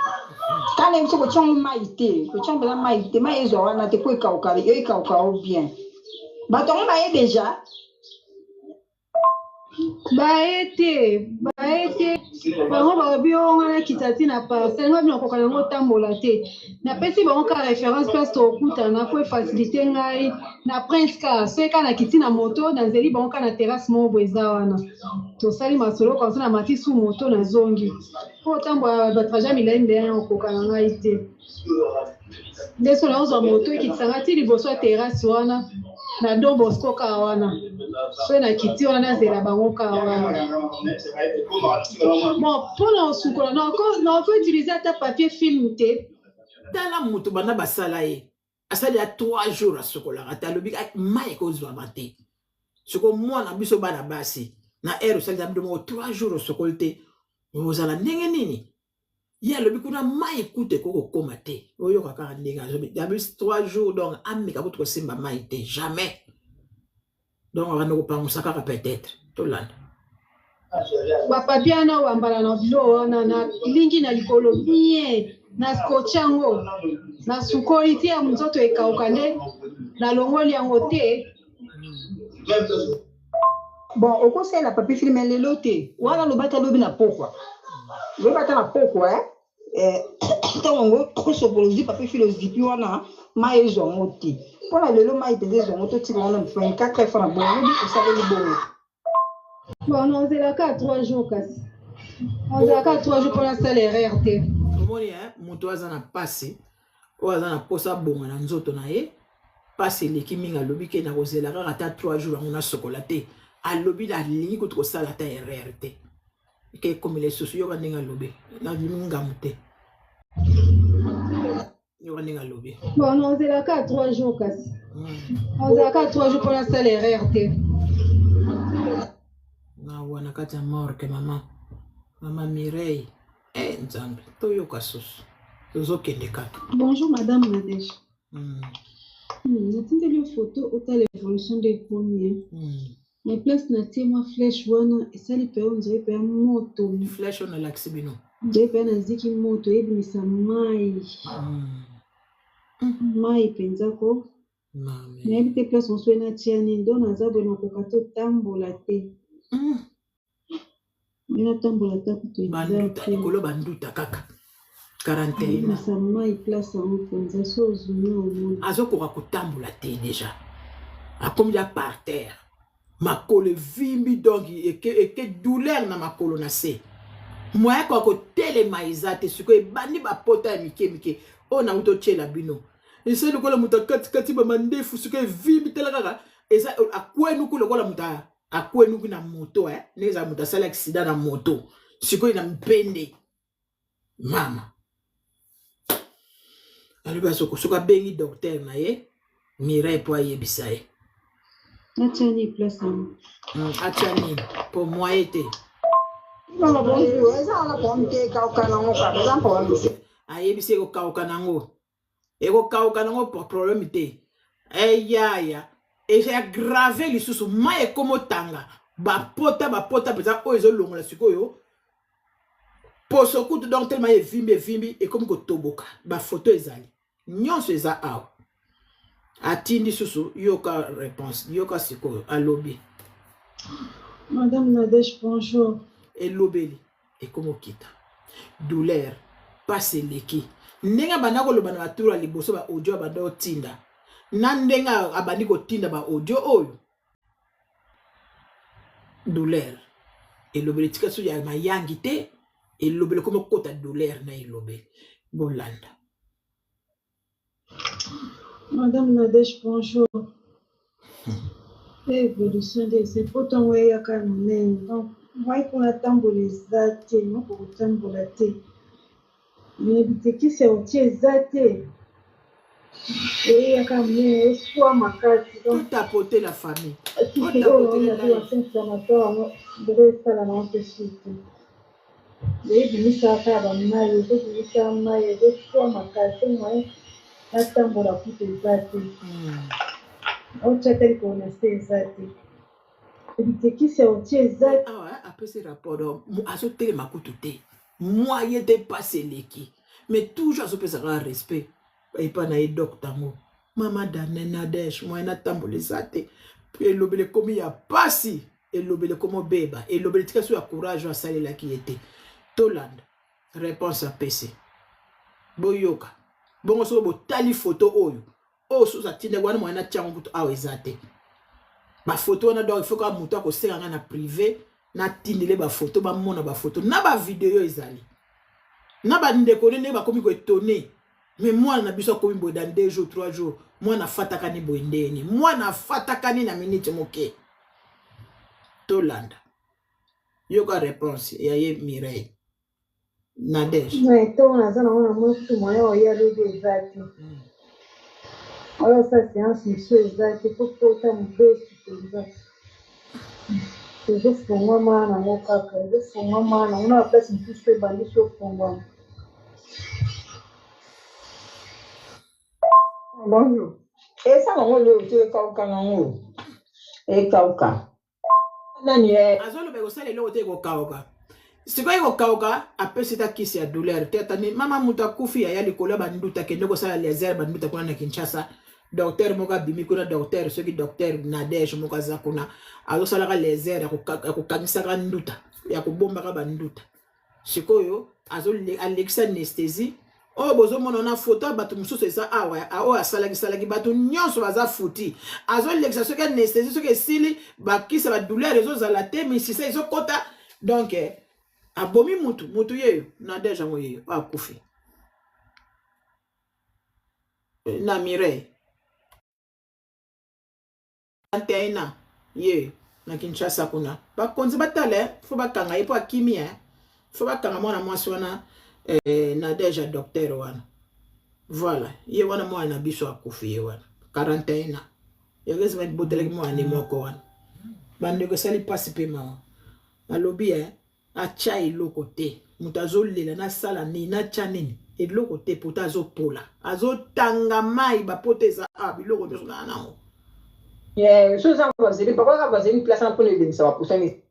kana yebi so kotia yango mai te, kotia mpenza mai te, mai ezwa wana te, mpo ekauka yo, ekauka yo bien. Bato yango baye déjà? Baye te, baye te. Bango balobi oyo nga nakita ti na parcelle, nga bino nakoka yango otambola te. Napesi bango ka référence, place tokutana, po efacilité ngai na Prince Car. Soki kaka nakiti na moto, nazeli bango kaka na terrasse moko boye eza wana, tosali masolo comme ça, namati su moto, nazongi, po otambola batrajet milai milai na okoka na ngai te. Nde so nazwa moto, ekitisanga ti liboso ya terrasse wana na Don Bosco kaka wana. Soki nakiti wana, nazela bango kaka wana. Bon, mpona kosukola, nako utiliser ata papier film te? Tala, moto banda basala ye, asali ya 3 jours, asokolaka te. Alobi mai ekozwama te. Soko mwana biso bana basi na aire, osalisa bino moko 3 jours, osokoli te, ozala ndenge nini? Ye alobi kuna mai kutu ekoki kokóma te. Oyoka kaka ndenge azobi 3 jours, donc ameka kutu kosimba mai te, jamais. Donc akanda kopangusa kaka peut-être. Tolanda. Bapapier wana wambala na bilo wana, nalingi na likolo bien, na scotch yango, nasukoli ti ya nzoto ekauka, nde nalongoli yango te. Bon, okosalela papier film lelo te wana, loba ata lobi na pokwa, lobi ata na pokwa, ntango yango osokola, ozwi papier film, ozipi wana, mai ezwa yango te. Mpona lelo mai mpenza ezwa yango, totika wana 24 heures na bongo, lobi osaleli bongo. Bon, naozelaka 3 jours, kasi naozelaka 3 jours mpona asala erreur te. Omoni, moto aza na pasi oyo, aza na posa abonga na nzoto na ye, pasi eleki mingi. Alobi ke nakozela kaka ata 3 jours yango, nasokola te. Alobi alingi kutu kosala ata erreur te, ke ekomela lisusu. Yoka ndenge alobi, nalimi ngamu te. Yoka ndenge alobi. Bon, naozelaka 3 jours, kasi naozelaka 3 jours mpona asala erreur te. Awa na kati ya morgue, mama Mireille, Nzambe, toyoka susu, tozokende kaka. Bonjour madame Nadège. Natindeli yo photo, otala évolution nde ekomi. Mais place natie mwa flèche wana, esali mpe oyo nzoi mpe ya moto. Flèche oyo nalakisi bino. Nzoi mpe naziki moto, ebimisa mai. Mai mpenza ko. Nayebi te place mosusu natia nini. Donc naza boye, nakoka te otambola te. Natambola ta kutu. Banduta likolo, banduta kaka 41. Ebimisa mai place yango mpenza, so ozumi, omona. Azokoka kotambola te, déjà akomi ya par terre, makolo evimbi, donc eke douleur na makolo na se, moya koka kotelema eza te. Sikoyo ebandi bapota ya mike mike oyo nauti otiela bino, eza lokola moto akatikati bamandefu. Sikoyo evimbi, tala kaka, eza akwenuku lokola moto akwenuki na moto, ndenge ezala moto asali accident na moto. Sikoyo na mpende, mama alobi asoko soki abengi docteur na ye Mireille mpo ayebisa ye. Natia nini place yango? Atia nini mpo moye te. Mama, bonjour. Eza wana problème te, ekauka nango kaka, eza problème te. Ayebisi ekokauka nango, ekokauka nango, problème te. Eyaya eza grave lisusu, mai ekomotanga bapota, bapota mpenza oyo ezolongola sikoyo poso kutu. Donc tellement evimbi, evimbi, ekomi kotoboka. Bafoto ezali nyonso, eza awa. Atindi susu yoka réponse, yoka sikoyo alobi. Madame Nadège, bonjour. Elobeli ekomi okita douleur pasi eleki ndenge abanda koloba na batour ya liboso ba audio abanda otinda na ndenge abandi kotinda ba audio oyo douleur elobeli etika so ya mayangi te elobeli ekomi okota douleur na elobeli bolanda. Madame Nadège, bonjour. Évolution nde ese poto yango eyaka ya monene donc ngai mpo natambola eza te moko kotambola te nayebi te kisi ya kotia eza te eyaka monene eswa makasi donc Tout tapoter la famille. kisi oyo naomela te inflammatoire yango ndenge esala nango mpe suki Ebimisaka kaka ba mayi, ezo bimisa mayi, ezo swa makasi moyen natambola kutu eza te. Otia ata likolo na se eza te. Bitekisi ya otie eza te. Awa apesi rapport donc azotelema kutu te moyen te pasi eleki mais toujours azopesa kaka respect epa na ye docte yango mama dane nadesh moyen natambola eza te elobeli ekomi ya pasi Elobeli ekomi obeba elobeli tika so ya courage oyo asalelaki ye te tolanda reponse apesi boyoka bongo soki botali foto oyo oyo susu atindaki wana moyen natia yango kutu awa eza te bafoto wana donc ifo kaka moto akosenga ngai na prive natindele bafoto bamona bafoto na bavideo ezali na bandeko nde ndenge bakomi koetone Mais mwana na biso akomi boye dans 2 jours 3 jours mwana afatakani boye ndeni mwana afatakani na minute moke tolanda yoka réponse ya ye Mireille Nadège. Na etongo naza nango na moni kutu moyen oya lobi eza te oyo osala séance mosusu eza te po pota mobesu mpenza ezofungwama nango kaka ezofungwama nango na baplace mosusu ebandi so ofungwama. Bonjour. Esala ngo leo te ekauka nango. Ekauka. Nani eh? Azoloba ekosala eloko te ekokauka. Sikoyo ekokauka apesi ta kisi ya douleur te atani mama moto akufi yaya likolo ya banduta akende kosala laser banduta kuna na Kinshasa docteur moko abimi kuna docteur soki docteur Nadège moko aza kuna azosalaka laser ya kokangisaka nduta ya kobombaka banduta Sikoyo azo alekisa anesthésie oyo bozomona na foto ya bato mosusu eza awa oyo asalakisalaki bato nyonso baza futi azolekisa soki anesthésie soki esili bakisa badouleur ezozala te misisa ezokota donc eh, abomi mutu mutu yeyo nadege yango yeyo oyo akufi na Mireille 21 ans ye na Kinshasa kuna bakonzi batala eh, fo bakanga ye mpo akimi eh. Fo bakanga mwana mwasi wana eh, Nadège ya docteur wana voilà ye wana mwana na biso akufi ye wana 41 ans heureusement ebotelaki mwana ne moko wana bandeko esali mpasi mpe mawa alobi eh, Atia eloko te moto azolela nasala nini natya nini eloko te pota azopola azotanga mai bapota eza a biloko nyonso naa nango. Yeah, so eza vaseline papa kaka vaseline place wana mpona elembisa baposo nini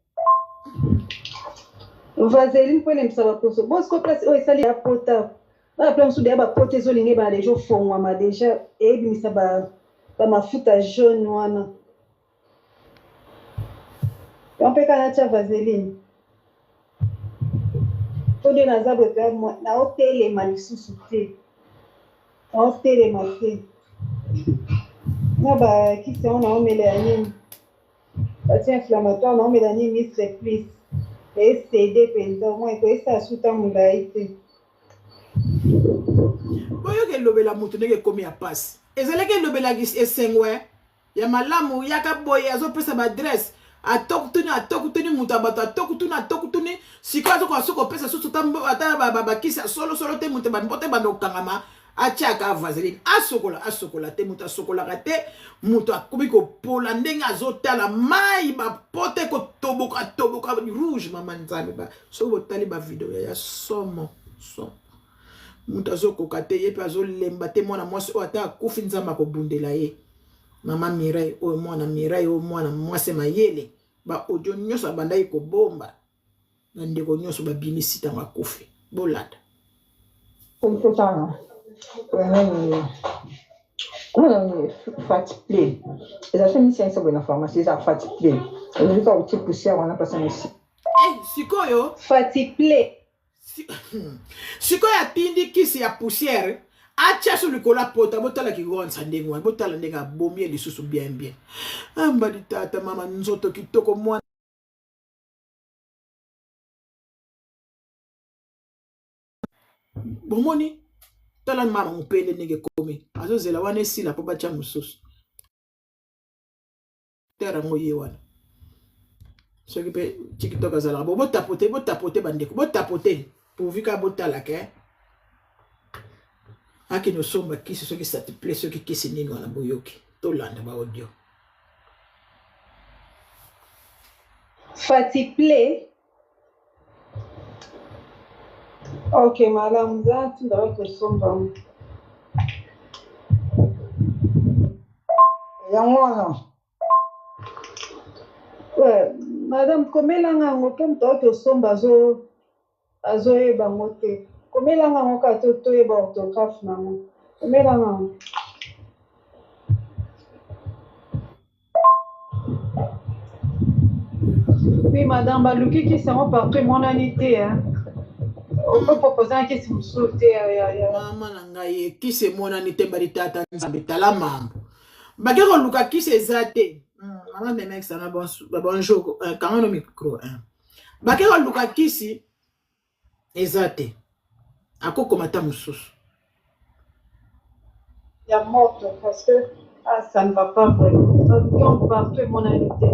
vaseline mpo elembisa baposo bosiko place oyo esali ya pota bana place mosusu deya bapota ezolinga ebana deja ofongwama deja eyebimisa bamafuta jaune wana Yango mpe kaka natya vaseline mpo nde naza boye mpe naotelema lisusu te, naotelema te na bakisi yango naomela ya nini bati inflammatoire naomela nini mistre plus esede mpenza omoi ekoyesa suta molai te. Boyoka elobela moto ndenge ekomi ya pasi ezalaki elobelaki esengo eh? Ya malamu yaka boye azopesa ba adresse atokutuni atokutuni moto ya bato atokutuni atokutuni sikoyo azokoka soki kopesa susu ata bakisi ya solosolo te moto bambote ebanda kokangama atiaka vaseline asokola asokola te moto asokolaka te moto akomi kopola ndenge azotala mai bapote kotoboka toboka rouge mama nzambe ba soki botali bavideo ya somo somo Moto azokoka te, ye pe azolemba te mwana mwasi oyo ata akufi Nzambe akobundela ye. Mama Mireille oyo mwana Mireille oyo mwana mwasi mayele ba audio nyonso abandaki kobomba bandeko nyonso babimisi ntango akufi. Bolanda. Kotanga nani Komona fat play eza so misianisa boye na pharmacie eza fat play ozwi kaka otie poussière wana mpasi misi. Eh, sikoyo Fati play. Sikoyo atindi kisi ya poussière atya so likolo ya pota. Botala kigonsa ndenge wana, botala ndenge abomi ye lisusu bien bien. Ambali tata mama nzoto kitoko mwana bomoni, tala mama mopende ndenge ekomi, azozela wana esila mpo batya mosusu tere yango ye wana. Soki mpe TikTok azalaka bo botapote, botapote bandeko, botapote pourvu kaka botalaka eh. Akende osomba kisi soki satiple soki kisi nini wana, boyoki tolanda ba audio. Fati play. Ok, malamu za ntinda bakosomba yango. Yango wana. Ouais, madame, komelanga yango mpo moto aoki osomba azo azoyeba yango te. Komelanga yango kaka to toyeba orthographe na yango. Komelanga yango. Oui, madame, baluki kisi yango partout emonani te. Hein. Okopropose na kisi mosusu te ya Mama na ngai, kisi emonani te. Mbali tata Nzambe, tala mambo bake koluka kisi eza te. Mama memekisana bonjour, kanga no micro. Bake koluka kisi eza te, akokoma ata mosusu. Ya moto parce que ah, ça ne va pas vraiment. Baluki yango partout emonani te.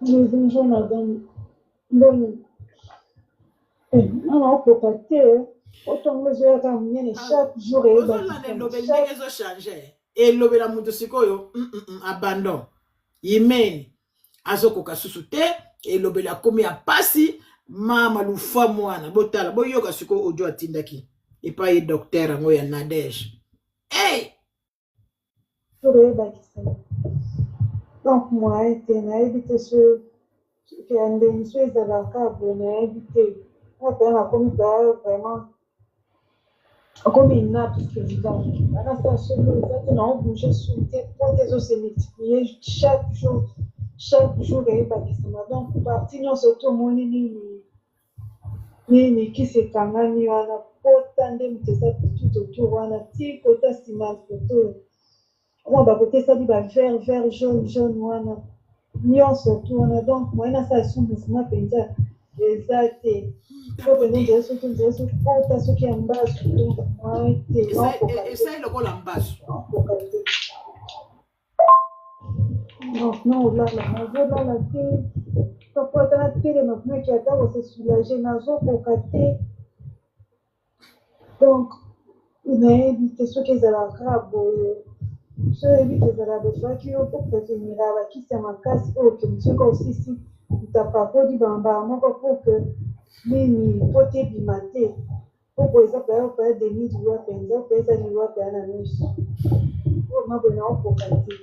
Oui, bonjour madame. Boni. Eh, mama okoka te. Otongo ezoya kaka monene chaque jour. Ozolanda elobeli ndenge eyebakisama. Ezochange elobela moto sikoyo, abandon yimeni azokoka susu te, elobeli akomi ya pasi. Mama lufa mwana, botala, boyoka sikoyo audio atindaki epai ye docteur yango ya Nadege. Hey! Jour eyebakisama. Donc moyen te, nayebi te so soki ya ndenge so ezalaka boye, nayebi te. Nga mpenza nakomi mpenza vraiment akomi inapte président anasala soki eza te, naobouge su te po te ezose multiplier chaque jour, chaque jour eyebakisama. Donc partie nyonso to omoni nini nini kisi ekangami wana, pota nde moto eza tout autour wana ti kota nsima ya foto oyo bakote esali ba vert vert, jaune jaune wana nyonso tu wana. Donc moyen nasala su mouvement mpenza eza te po mpenza nzela soki nzela soki pota soki ya mbasu, donc moyen te, naokoka te. Esali lokola mbasu. Naokoka te. Donc naolala, nazolala te po ata natelema mpona ata kose soulager, nazokoka te. Donc nayebi te soki ezalaka kaka boye. So oyebi te ezalaka boye, soki yo po prévenir bakisi ya makasi oyo okende soki osisi moto apakoli bambala moko po ke nini po te ebima te, po boye eza paya paya demi liwa mpenza, po eza liwa mpenza na miso oyo maboye. Naokoka te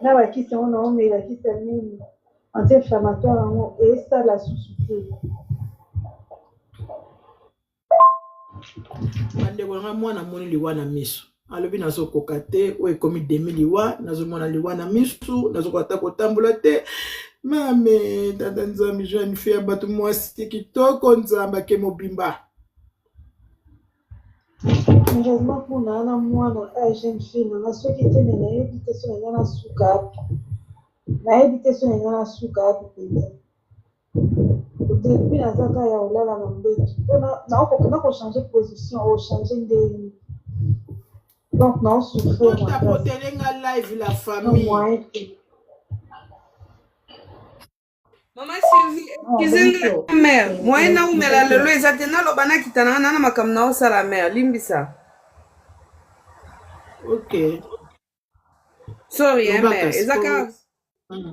na bakisi yango, naomela kisi ya nini anti-inflammatoire yango esala susu te. Bandeko na ngai, mwana amoni liwa na miso, alobi nazokoka te, oyo ekomi demi liwa, nazomona liwa na miso, nazokoka ata kotambola te. Mame tata Nzambe, jeune fille ya bato, mwasi kitoko, Nzambe ake mobimba. Heureusement mpona wana mwana ya jeune fille nanga, soki te me nayebi te so nanga nasuka api, nayebi te so nanga nasuka api mpenza. Depuis naza kaka ya kolala na mbeto mpona nakoka nakochange position, ochange ndenge, donc naosouffrir makasi. Totapotele nga live la no famille. Moyen te. Mama Sylvie, Non, excuse nga bonjour. mare, moyen naumela lelo eza te. Naloba nakita na nga na makambo naosala mare, limbisa. Ok. Sorry eh, loba mare kasi eza po kaka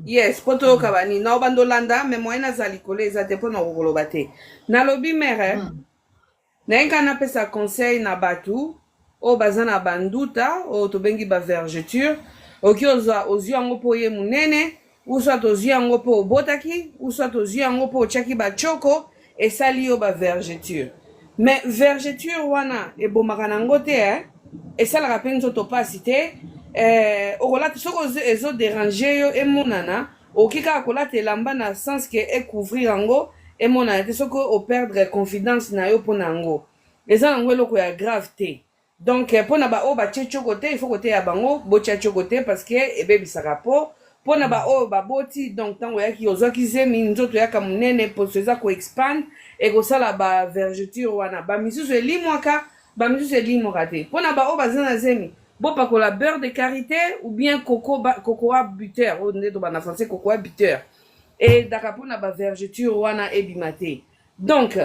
yes mpo toyoka banini na obanda olanda me moyen naza likolo eza te mpo na kokoloba te. Nalobi mare, naye kaka napesa conseil na bato oyo baza na banduta oyo tobengi bavergeture. Oki ozwa, ozwi yango mpo ye monene, ou soit ozwi yango mpo obotaki, ou soit ozwi yango mpo otiaki batioko esali yo bavergeture. Mais vergeture wana ebomaka nango te eh? Esalaka mpe nzoto mpasi te. Okolata soki ezo déranger yo, emonana, okoki kaka kolata elamba na sens ke ecouvrir yango, emonana te. Soki operdre confidence na yo mpona yango, eza nango eloko ya grave te. Donc mpona baoyo batie tioko te, il faut koteya bango botia tioko te, parce que ebebisaka po. Mpona baoyo baboti, donc ntango oyaki ozwaki zemi, nzoto eyaka monene, poso eza koexpandre, ekosala bavergeture wana. Bamisusu elimwaka, bamisusu elimwaka te. Mpona baoyo baza na zemi, bopakola beurre de karité ou bien coco, cocoa butter, oyo nde toba na français cocoa butter, edaka mpona bavergeture wana ebima te. Donc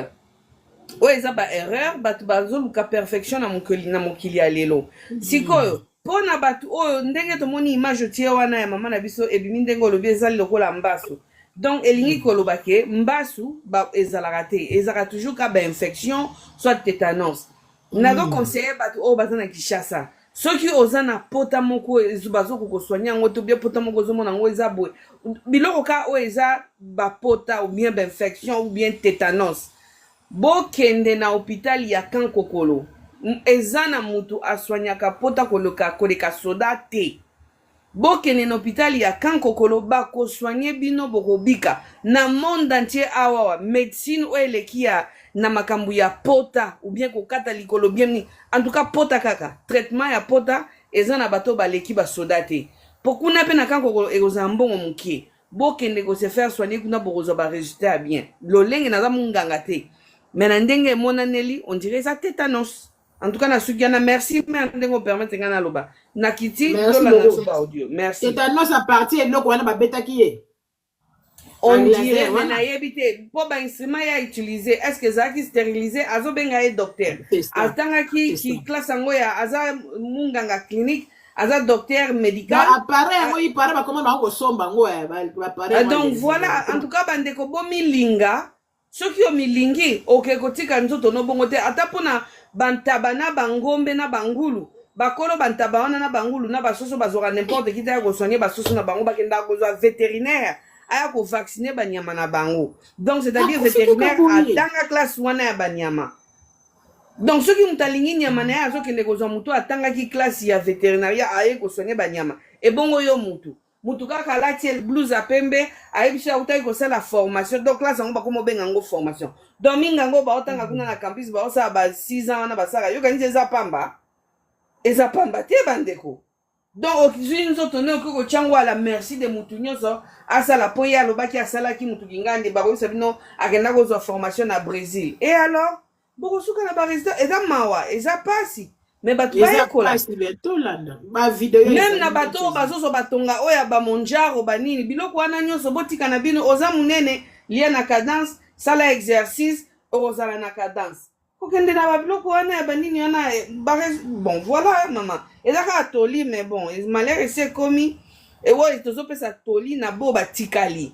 oyo eza baerreur, bato bazoluka perfection na mokili ya lelo. Sikoyo mpo na bato oyo, ndenge tomoni image otie wana ya mama na biso, ebimi ndenge olobi, ezali lokola mbasu. Donc elingi koloba ke mbasu ezalaka te, ezalaka toujours ka bainfection, soit tétanos. Nazoconseiller bato oyo baza na Kinshasa, soki oza na pota moko bazokoka kosoigner yango to bien pota moko ozomona yango eza boye, biloko ka oyo eza bapota ou bien bainfection ou bien tétanos, bokende na hôpital ya Camp Kokolo. Eza na mutu asoignaka pota koleka soda te. Bokende na hôpital ya Camp Kokolo, bakosoigner bino, bokobika. Na monde entier awawa, médecine oyo eleki ya na makambo ya pota ou bien kokata likolo, bien nini, en tout cas pota kaka, traitement ya pota, eza na bato baleki basoda te. Po kuna mpe na Camp Kokolo ekozala mbongo moke. Bokende kose faire soigner kuna, bokozwa baresultat ya bien. Lolenge naza monganga te, mais na ndenge emonaneli, on dirait eza tétanos. En tout cas nasuki wana. Merci mare ndenge opermettre ngai naloba. Nakiti, tolanda biso baaudio. Merci. Tétanos à partir eloko wana babetaki ye. On dirait, mais nayebi te, mpo bainstrument ya utiliser, est ce que ezalaki stérilisé? Azobenga ye docteur, atangaki ki classe yango ya aza munganga clinique, aza docteur médical. Appareil yango ipare bakoma bango kosomba yango. Donc voilà, en tout cas bandeko, bomilinga. Soki omilingi, oke kotika nzoto no bongo te. Ata mpona bantaba na bangombe na bangulu, bakolo bantaba wana na bangulu na basoso bazwaka n'importe qui te ya kosoigner basoso na bango. Bakendaka kozwa vétérinaire aya kovacciner banyama na bango. Donc c'est-à-dire vétérinaire atanga classe wana ya banyama. Donc soki moto alingi nyama na ye, azokende kozwa moto atangaki classe ya vétérinaria aye kosoigner banyama. Ebongo yo mutu kaka alati blouse ya pembe, ayebi so akutaki kosala formation. Donc classe yango bakoma obenga yango formation. Donc mingi yango baotanga kuna na campus, baosala ba 6 ans wana basala. Yokanisi eza pamba? Eza pamba te, bandeko. Donc ozwi nzoto ne, okoki kotia yango à la merci de mutu nyonso asala, mpo ye alobaki asalaki mutu kingandi. Bakoyebisa bino akenda kozwa formation na Brésil, et alors bokosuka na barésultat. Eza mawa, eza pasi, mais bato bayekola. Même na bato oyo bazozwa batonga oyo ya bamonjaro, banini, biloko wana nyonso, botika na bino. Oza monene, lia na cadence, sala exercice, okozala na cadence. Kokende na babiloko wana ya banini wana, bon voilà mama, eza kaka toli. Mais bon, malheur esi ekomi, oyo tozopesa toli na bo batikali.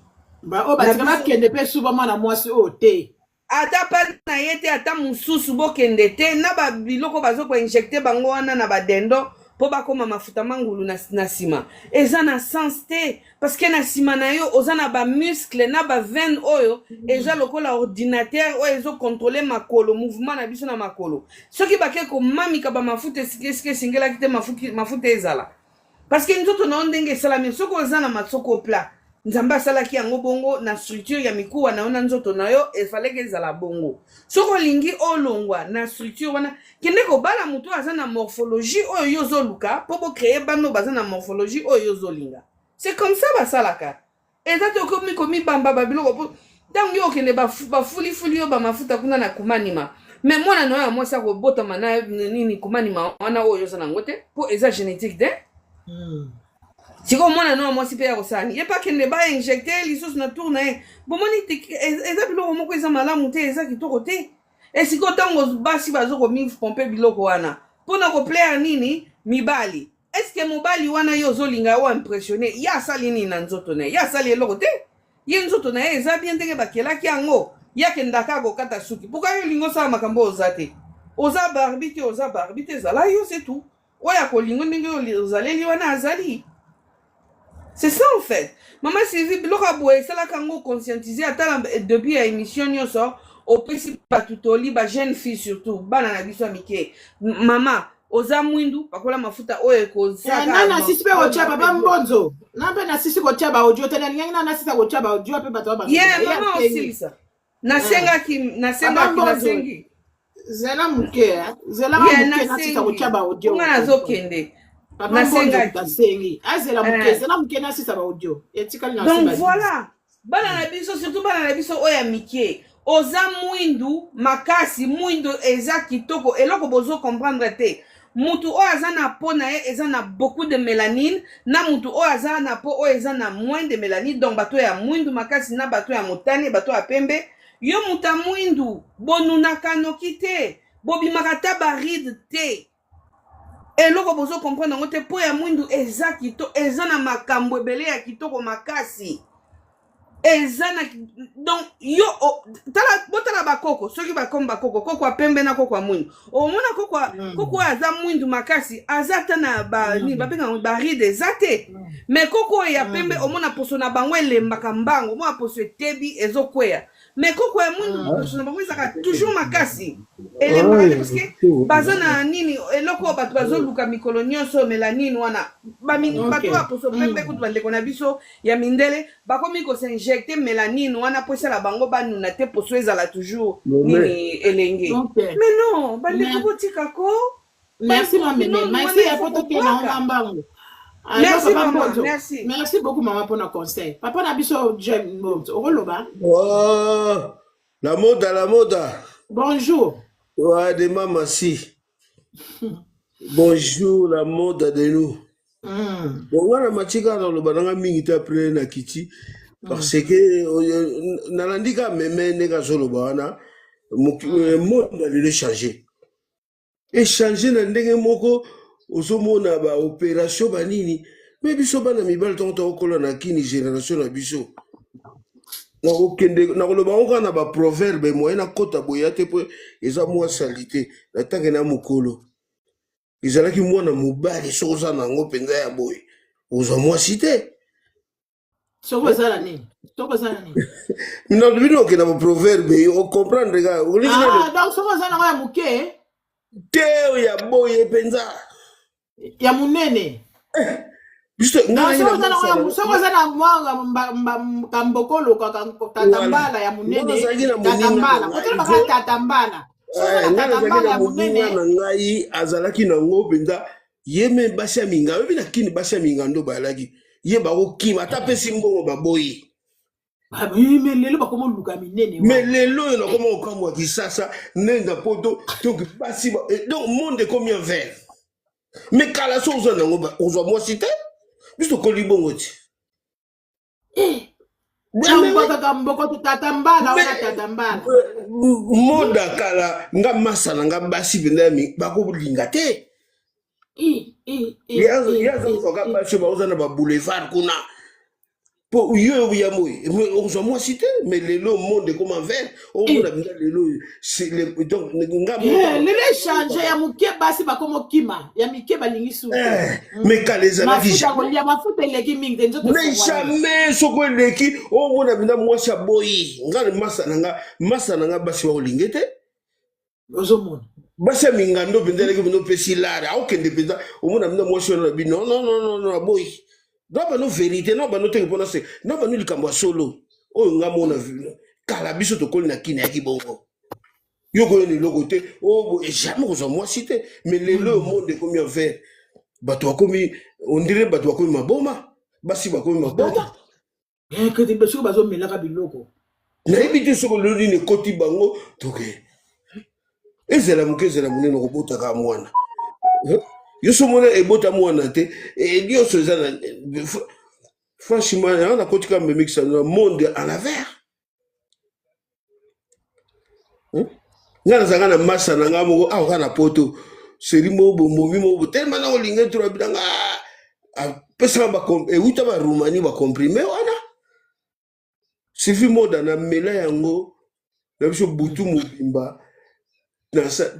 Oyo batikali bakende mpe suba mwana mwasi oyo te. Ata mpa na ye te, ata mosusu bokende te na babiloko bazokoinjecter bango wana na badendo mpo bakóma mafuta mangulu na nsima. Eza na sens te, parce que na nsima na yo oza na bamuscle na baveine oyo eza lokola ordinateur oyo ezocontrôler makolo, mouvement na biso na makolo. Soki bake komamika bamafuta esika esengelaki te mafuta ezala, parce que nzoto na yo ndenge esalami, soki oza na masoko plat, Nzambe asalaki yango bongo na structure ya mikuwa na yo na nzoto na yo, efalaki ezala bongo. Soki olingi olongwa na structure wana, kende kobala motu aza na morphologie oyo yo ozoluka, mpo bocréer bana oyo baza na morphologie oyo yo ozolinga. C'est comme ça basalaka. Eza te okomi komibamba babiloko, mpo ntango yo okende bafulifuli yo bamafuta kuna na kumanima, mais mwana na yo ya mwasi akobotama na nini? Kumanima wana oyo oza nango te, mpo eza génétique te. Sikoyo mwana no ya mwasi mpe ya kosala, ye mpe akende bainjecter lisusu na tour na ye. Bomoni, eza biloko moko eza malamu te, eza kitoko te. Esikoyo ntango basi bazokomipomper biloko wana mpona koplaire nini? Mibali. Est-ce mobali wana ye ozolinga oyo impressionner ye, asali nini na nzoto na ye? Ye asali eloko te. Ye nzoto na ye eza bien ndenge bakelaki yango. Ye akendaka kokata suki. Pourquoi yo olingi osala makambo oyo? Oza te, oza Barbie te, oza Barbie te. Ezala yo, c'est tout. Oyo akolingo ndenge ozaleli wana azali. C'est ça en fait, mama Sylvie. Biloko ya boye esalaka yango conscientiser. Ata na début ya émission nyonso Opesi bato toli, ba jeune fille surtout, bana na biso ya mike. Mama, oza mwindu, pakola mafuta oyo ekozaka. Eh, na nasisi mpe kotya papa Mbonzo, na mpe nasisi kotya baaudio te, nalingaki na nasisa kotya baaudio mpe bato ye mama osilisa. Nasengaki, nasengaki, nasengi. Zela moke, zela moke, nasisa kotya baaudio. Nga nazokende. Papa Mbonzo nasengi azela moke, zela moke, nasisa baaudio etikali na. Donc voilà, bana na biso, surtout bana na biso oyo ya mike, oza mwindu makasi, mwindu eza kitoko. Eloko bozo comprendre te, mutu oyo aza na peau na ye eza na beaucoup de mélanine na mutu oyo aza na peau oyo eza na moins de mélanine. Donc bato ya mwindu makasi na bato ya motane, bato ya pembe, yo moto ya mwindu bonunaka noki te, bobimaka ata barides te. Eloko bozo comprendre yango te, peau ya mwindu eza kitoko, eza na makambo ebele ya kitoko makasi, eza na, donc yo tala, botala bakoko, soki bakomi bakoko, koko ya pembe na koko ya mwindu, omona koko koko oyo aza mwindu makasi aza ata na ba nini babengaka barides eza te. Mais koko oyo ya pembe, omona poso na bango elembaka mbango, omona poso etebi, ezokweya. Mais koko ya mwindu, poso na bango ezalaka toujours makasi, elembaka te, parce que baza na nini, eloko oyo bato bazoluka mikolo nyonso, mélanine wana. Bato ya poso pembe kutu, bandeko na biso ya mindele bakomi kos'injecter mélanine wana po esala bango banuna te, poso ezala toujours nini, elenge. Mais non, bandeko, botika ko. Merci, ma meme, merci. Ya po tokende na mbango. Merci mama, merci. Merci beaucoup mama mpona conseil. Papa na biso Jem okoloba. La moda, la moda. Bonjour. Ouais, de mama si. Bonjour la mode de nous. Bon, wana matika naloba nanga mingi te après na kiti parce que nalandi ka meme ndenge azoloba wana. Monde ya lelo echange, echange na ndenge moko. Ozomona baopération banini, mais biso bana mibali, ntango tokokola na kini, génération na biso, nakokende nakoloba yango kaka na baproverbe, moye nakota boya te mpo eza mwa saleté na ntange na mokolo. Ezalaki mwana mobali, soki oza na yango mpenza ya boye, ozwa mwasi te. Soki ozala nini? Soki ozala nini? Nalobi bino okenda baproverbe, ocomprendre kaka. Ah, donc soki oza nango ya moke? Te, ya boye mpenza. Ya monene. Biso soki oza na mwa kambokolo, tatambala ya monene, tatambala, kotala tatambala. Tatambala ya monene na ngai azalaki nango mpenza ye, mais basi ya minga, oyebi na kini basi ya mingando bayalaki ye, bakokima, ata apesi mbongo, baboyi. Mais lelo bakoma oluka minene. Mais lelo oyo nakoma kokamwa, Kisasa nenda Poto, donc basi, donc monde ekomi envers. Mais kala, so ozwa nango, ozwa mwasi te. Biso tokoli bongo ti. Kaka mboko, tata mbala wana, tata mbala. Moda kala, nga masa na nga, basi mpenza ya bakolinga te. Ye aza kozwaka basi oyo baoza na baboulevard kuna, mpo yo ya moi ozwa mwasi te. Mais lelo monde ekoma vert, omona mpenza lelo oyo, donc nga Lelo echange, ya moke basi bakoma okima, ya mike balingi su. Mais kala ezalaki kolia mafuta eleki mingi te, nzoto. Mais jamais, soko eleki, omona mpenza mwasi aboyi. Nga masa na nga, masa na nga, basi bakolinge te. Ozomona. Basi ya mingando mpenza eleki mpenza, opesi lare, aokende mpenza, omona mpenza mwasi wana na bino, non, non, non, non, aboyi. Na bano vérité, na bano teke mpona se na bano likambo ya solo oyo nga mona. Kala biso tokoli na kini, ayaki bongo, yo koyona eloko te, jamais kozwa mwasi te. Mais lelo oyo monde ekomi envers, bato bakomi, on dirait bato bakomi maboma, basi bakomi maboma. Soki bazomelaka biloko. Nayebi te soki lelo nini ekoti bango. Toke ezala moke, ezala monene, okobotaka mwana. Yo so mona ebota mwana te, nyonso eza na. Franchement, yango nakoti kaka memikisa na monde à l'envers. Nga nazalaka na masa na nga moko awa kaka na Poto, seri moko bomomi moko botelema na kolinga etula bilanga, apesaka ewuta Baroumanie, bacomprimés wana. Sifi Moda, na mela yango na biso butu mobimba,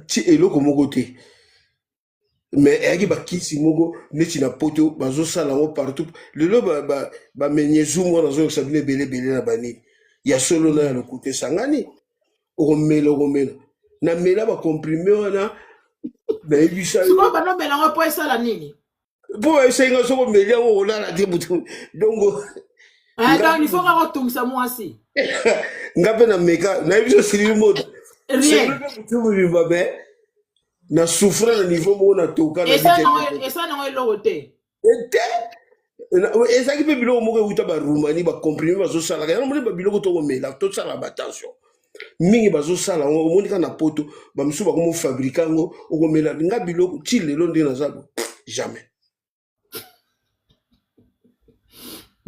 ti eloko moko te. Mais eyaki bakisi moko neti na Poto bazosala yango partout lelo, bamenyezumu wana, azoyokisa bino ebele ebele na banini ya solo na ya lokuta esangani. Okomela, okomela. Namela bacomprime wana, nayebisa yo. Sikoyo banomela yango mpo esala nini? Mpo bayebisaki nga soki omeli yango okolala te butu. Donc Eh, donc il faut kaka otungisa mwasi. Nga mpe nameka, nayebi so Sylvie Moda. Rien. Butu mobimba me na souffra na niveau moko na toka na Esa nango eloko te. Te, ezalaki mpe biloko moko euta baroumanie, bacomprime bazosalaka yango. Moni babiloko tokomela, tosala baattention mingi. Bazosala yango, omoni kaka na poto, bamisusu bakomofabrika yango, okomela. Nga biloko ti lelo ndenge naza bo, jamais.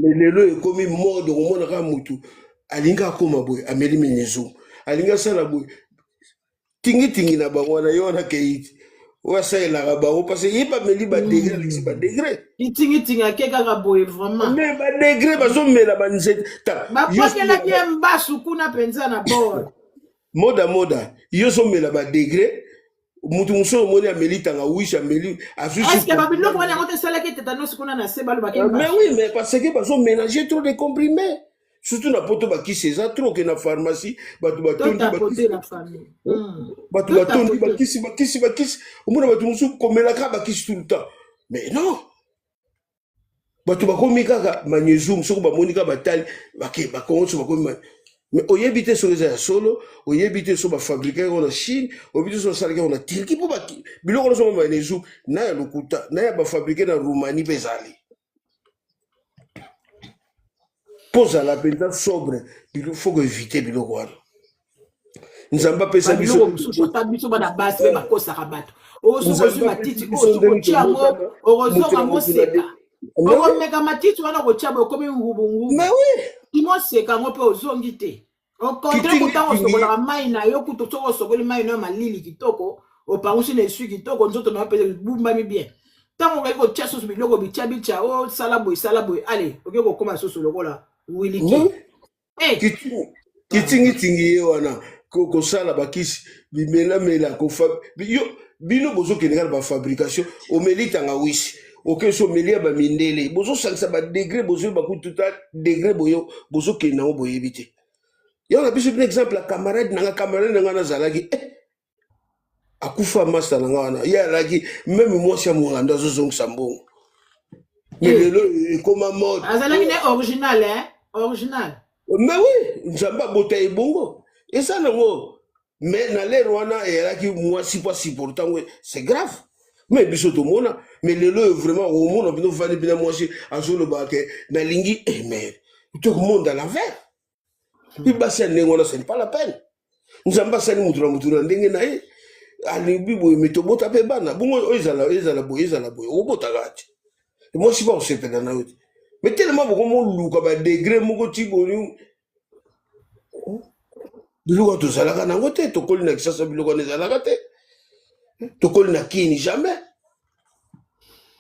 Mais lelo ekomi mode, okomona kaka motu alingi akóma boye, ameli minezo, alingi asala boye, tingitingi na bango wana. Ye wana kei ti oyo asalelaka bango parce que ye bameli badegré, alekisi badegré. Kitingitingi ake kaka boye vraiment. Mais badegré bazomela banzete. Babwakelaki ye mbasu kuna mpenza na bord. Moda moda, yo ozomela badegré, mutu mosusu omoni ameli tangawisi, ameli, azwi. Est-ce babiloko wana yango te esalaki tétanos kuna na se, balobaki? Mais oui, mais parce que bazomélanger trop de comprimés, surtout na poto. Bakisi eza trop ke na pharmacie, bato batondi. Totapote la famille. Bato batondi bakisi, bakisi, bakisi. Omona bato mosusu komelaka bakisi tout le temps. Mais non, bato bakomi kaka magnésium. Soki bamoni kaka, batali bake bakongo so bakomi. Mais oyebi te soki eza ya solo, oyebi te so bafabrike yango na Chine, oyebi te so basalaki yango na Turquie, mpo biloko nyonso magnésium na ya lokuta na ya bafabrike na Roumanie mpe ezali. Mpo ozala mpenza sobre, faut koevite biloko wana. Nzambe apesa biso. Biloko mosusu, ata biso bana basi mpe bakosaka bato. Oyo soki ozwi matiti oyo, soki otia yango, okozonga moseka. Okomeka matiti wana, kotia boye, okomi ngubungubu. Mais oui. Kimo oseka yango mpe ozongi te. Au contraire, kutango osokolaka mai na yo kutu, soki osokoli mai na yo malili kitoko, opangusi na esui kitoko, nzoto na yo mpe ebumbami bien. Ntango okoki kotia susu biloko bitia bitia, osala boye, sala boye, ale okoki kokóma susu lokola wiliki. Kitingitingi ye wana, kosala bakisi bimelamela, yo bino bozokende kaka na bafabrication. Omeli tangawisi, oke so omeli ya bamindele, bozosangisa badegré, bozoyeba kutu ta degré boyo bozokende yango, boyebi te. Yango na biso bino, exemple ya camarade nanga, camarade nanga nazalaki, akufa, master nanga wana, ye alaki même mwasi ya mongando azozongisa mbongo. Mais lelo ekoma mode. Azalaki ne original, eh? Original. Mais oui, Nzambe abota ebongo eza nango. Mais na lere wana eyalaki mwasi mpo asupporte yango, c'est grave. Mais biso tomona. Mais lelo oyo vraiment omona bino vandi mpena, mwasi azoloba ke nalingi, eh, mais tout monde à l'envers. Mpe basi ya ndenge wana, ce n'est pas la peine. Nzambe asali mutu na mutu na ndenge na ye. Alobi boye, me tobota mpe bana bongo. Oyo ezala, ezala boye, ezala boye, okobotaka te, mwasi ba kosepela na yo te. Mais telema bokomoluka badegré moko ti boni biloko wana tozalaka nango te. Tokoli na Kisasa, biloko wana ezalaka te. Tokoli na Kini, jamais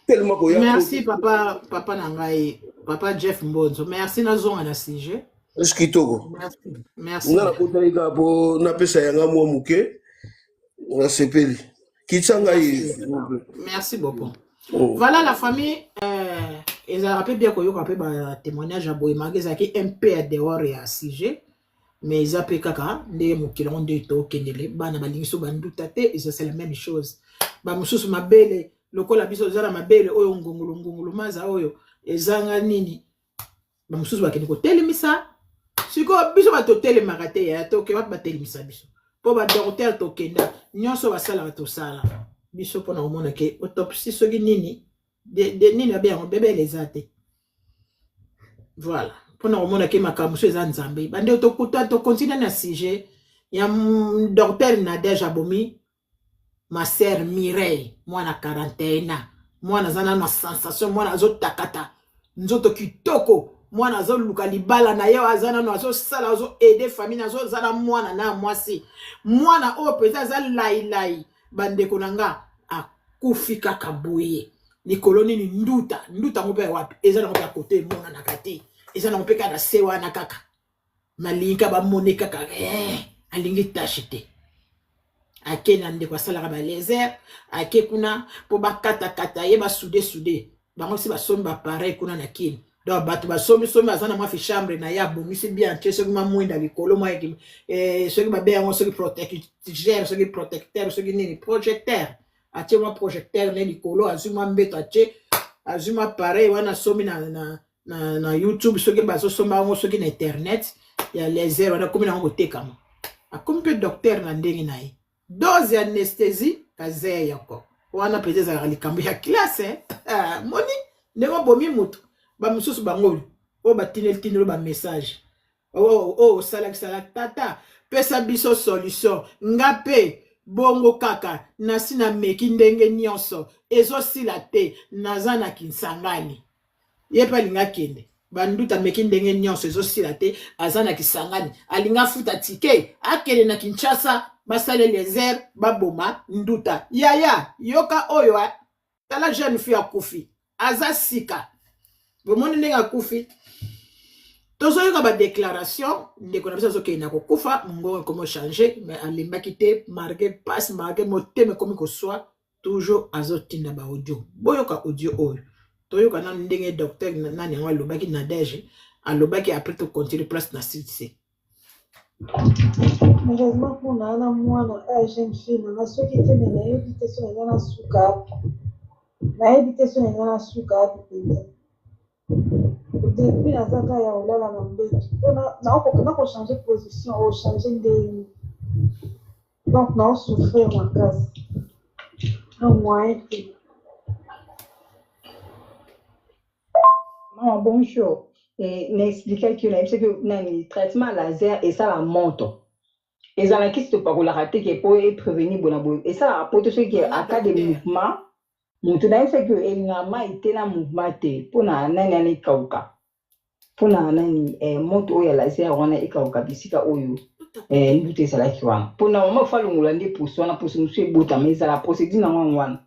tellement koya. Merci papa, papa na ngai, papa Jeff Mbonzo, merci. Nazonga na sujet. Esi kitoko. Merci, merci. Nga nakotaki kaka mpo napesa yanga mwa moke. Nasepeli, kitisa ngai, s'il vous plaît. Merci beaucoup. Oh. Voilà la famille, ezalaka mpe bien koyoka mpe batémoignage ya boye. Maka ezalaki mpe ya dehors ya sujet, mais eza mpe kaka nde mokili yango nde tokendele. Bana balingi so banduta te, eza c'est la même chose. Bamosusu mabele lokola biso eza na mabele oyo ngongolo ngongolo maza oyo ezanga nini, bamosusu bakende kotelemisa. Sikoyo biso bato totelemaka te ya toke wapi? Batelemisa biso mpo badocteur tokenda nyonso basalaka, tosala biso mpona komona ke autopsie soki nini de nini babe yango bebele eza te. Voilà, mpona komona ke makambo mosusu eza Nzambe. Bande tokuta, tokontinue na sujet ya docteur Nadege abomi ma sœur Mireille, mwana 41 ans. Mwana aza nano na sensation, mwana azotakata nzoto kitoko, mwana azoluka libala na ye, aza nano azosala, azoaide famille, azozala mwana na mwasi. Mwana oyo mpenza aza lailai. Bandeko na nga, akufi kaka boye likolo nini? Nduta. Nduta yango mpe ya wapi? Eza nango mpe ya kote emonanaka te, eza nango mpe kaka na se wana kaka. Malingi bamone kaka, alingi tashe te. Ake na ndeko asalaka balaser, ake kuna mpo bakatakata ye, basude sude bango si basombi bapareil kuna na Kini. Donc bato basomisomi, aza na mwa fichambre na ye, abongisi bien, atie soki mwa mwinda likolo, mwa soki babe yango, soki protecteur, soki protecteur, soki nini, projecteur. Atie mwa projecteur ne likolo, azwi mwa mbeto, atie, azwi mwa appareil wana asomi na YouTube, soki bazosomba yango, soki na internet ya laser wana, akomi nango kotekama. Akomi mpe docteur na ndenge na ye. Dose ya anesthésie kazeya yoko wana mpenza ezalaka likambo ya classe, eh? Moni ndenge obomi motu. Bamosusu bango oyo batineli tineli bamessage oyo osalakisala: "Tata, pesa biso solution. Nga mpe bongo kaka, nasi nameki ndenge nyonso, ezosila te. Naza na Kisangani." Ye mpe alingi akende banduta, ameki ndenge nyonso, ezosila te. Aza na Kisangani, alingi afuta ticket, akende na Kinshasa, basala laser, baboma nduta. Yaya, yoka oyo, tala jeune fille akufi, aza sika. Bomoni ndenge akufi. Tozoyoka badéclaration, ndeko na biso azokende na kokufa, mongongo ekomi ochange, mais alembaki te, malgré pasi, malgré motema ekomi koswa, toujours azotinda baaudio. Boyoka audio oyo, toyoka nanu ndenge docteur nani yango alobaki, Nadege alobaki, après tocontinue place na site. Heureusement mpona na mwana oyo, jeune fille nanga. Soki te, me nayebi te so naza na suka api, nayebi te so naza na suka api mpenza. Depuis naza kaka ya kolala na mbeto, mpona nakochange position, ochange ndenge, donc naosouffrir makasi na moyen te. Mama, bonjour. Naexplikaki yo, nayebisaki yo nani, traitement laser esala moto. Ezala kisi topakolaka te ke po eprévenir bona boye. Esalaka po te soki ke Mama en cas de docteur. mouvement, moto nayebisaki yo elingaka mai te na mouvement te mpona nani wana ekauka, mpona nani moto oyo ya laser wana ekauka bisika oyo nduta ezalaki wana. Mpona mama fa longola nde poso wana, poso mosusu ebotama. Ezala procédure nango yango wana,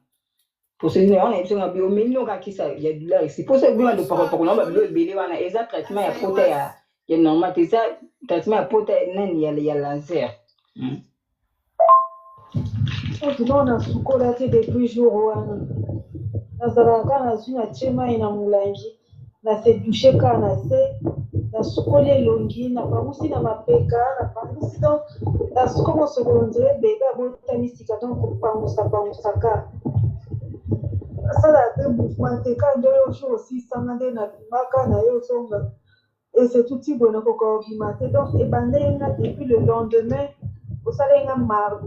procédure wana yebisaki nga bi omeli no kaka kisa ya douleur esi poso ebima. Bonsoir. Lopakopakola ngo babilo Jolie. ebele wana eza traitement ya pota Azaiwas. ya normal te, eza traitement ya pota nani ya laser. Okino nasukola te depuis jour wana. Nazalaka kaka nazwi, natie mai na molangi, na se douche kaka na se, nasukoli elongi, napangusi na mapeka, napangusi. Donc nasuko mosokolo nzela bebe abotami sika, donc kopangusa pangusa kaka, nasalaka mpe mouvement te. Kaka nde oyo jour osisanga nde nabimaka na yo ozonga et c'est tout. Ti boye nakoka kobima te. Donc ebandeli nga depuis le lendemain, osaleli nga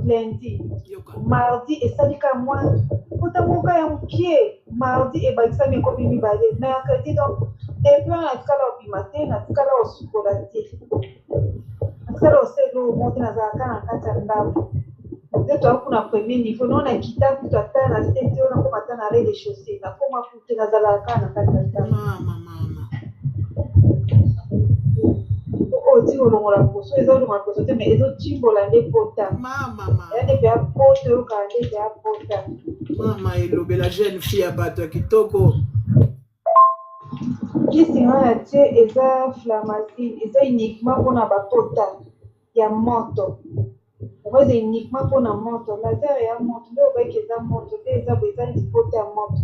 lundi. Yoka. Mardi esali ka mwa pota moko ya mokie, mardi ebakisami, ekomi mibale, mercredi. Donc depuis wana natikala kobima te, natikala kosukola te, natikala kosala eloko moko te. Nazalaka na kati ya ndako nde toya kuna premier niveau no, nakita kutu ata na se te oyo, nakoma ata na rez de chaussée, nakoma kutu te. Nazalaka kaka na kati ya ndako. Mama, mama. Oyo ti kolongola poso, eza olongola poso te, mais ezotimbola nde pota. Mama, mama. Eya nde ya pota, oyokaka nde ya pota. Mama, elobela jeune fille ya bato ya kitoko. Kisi nga na tie eza Flamazine, eza uniquement mpona bapota ya moto. Yango eza uniquement mpona moto, laser ya moto nde obaki eza moto nde eza boye, eza neti pota ya moto.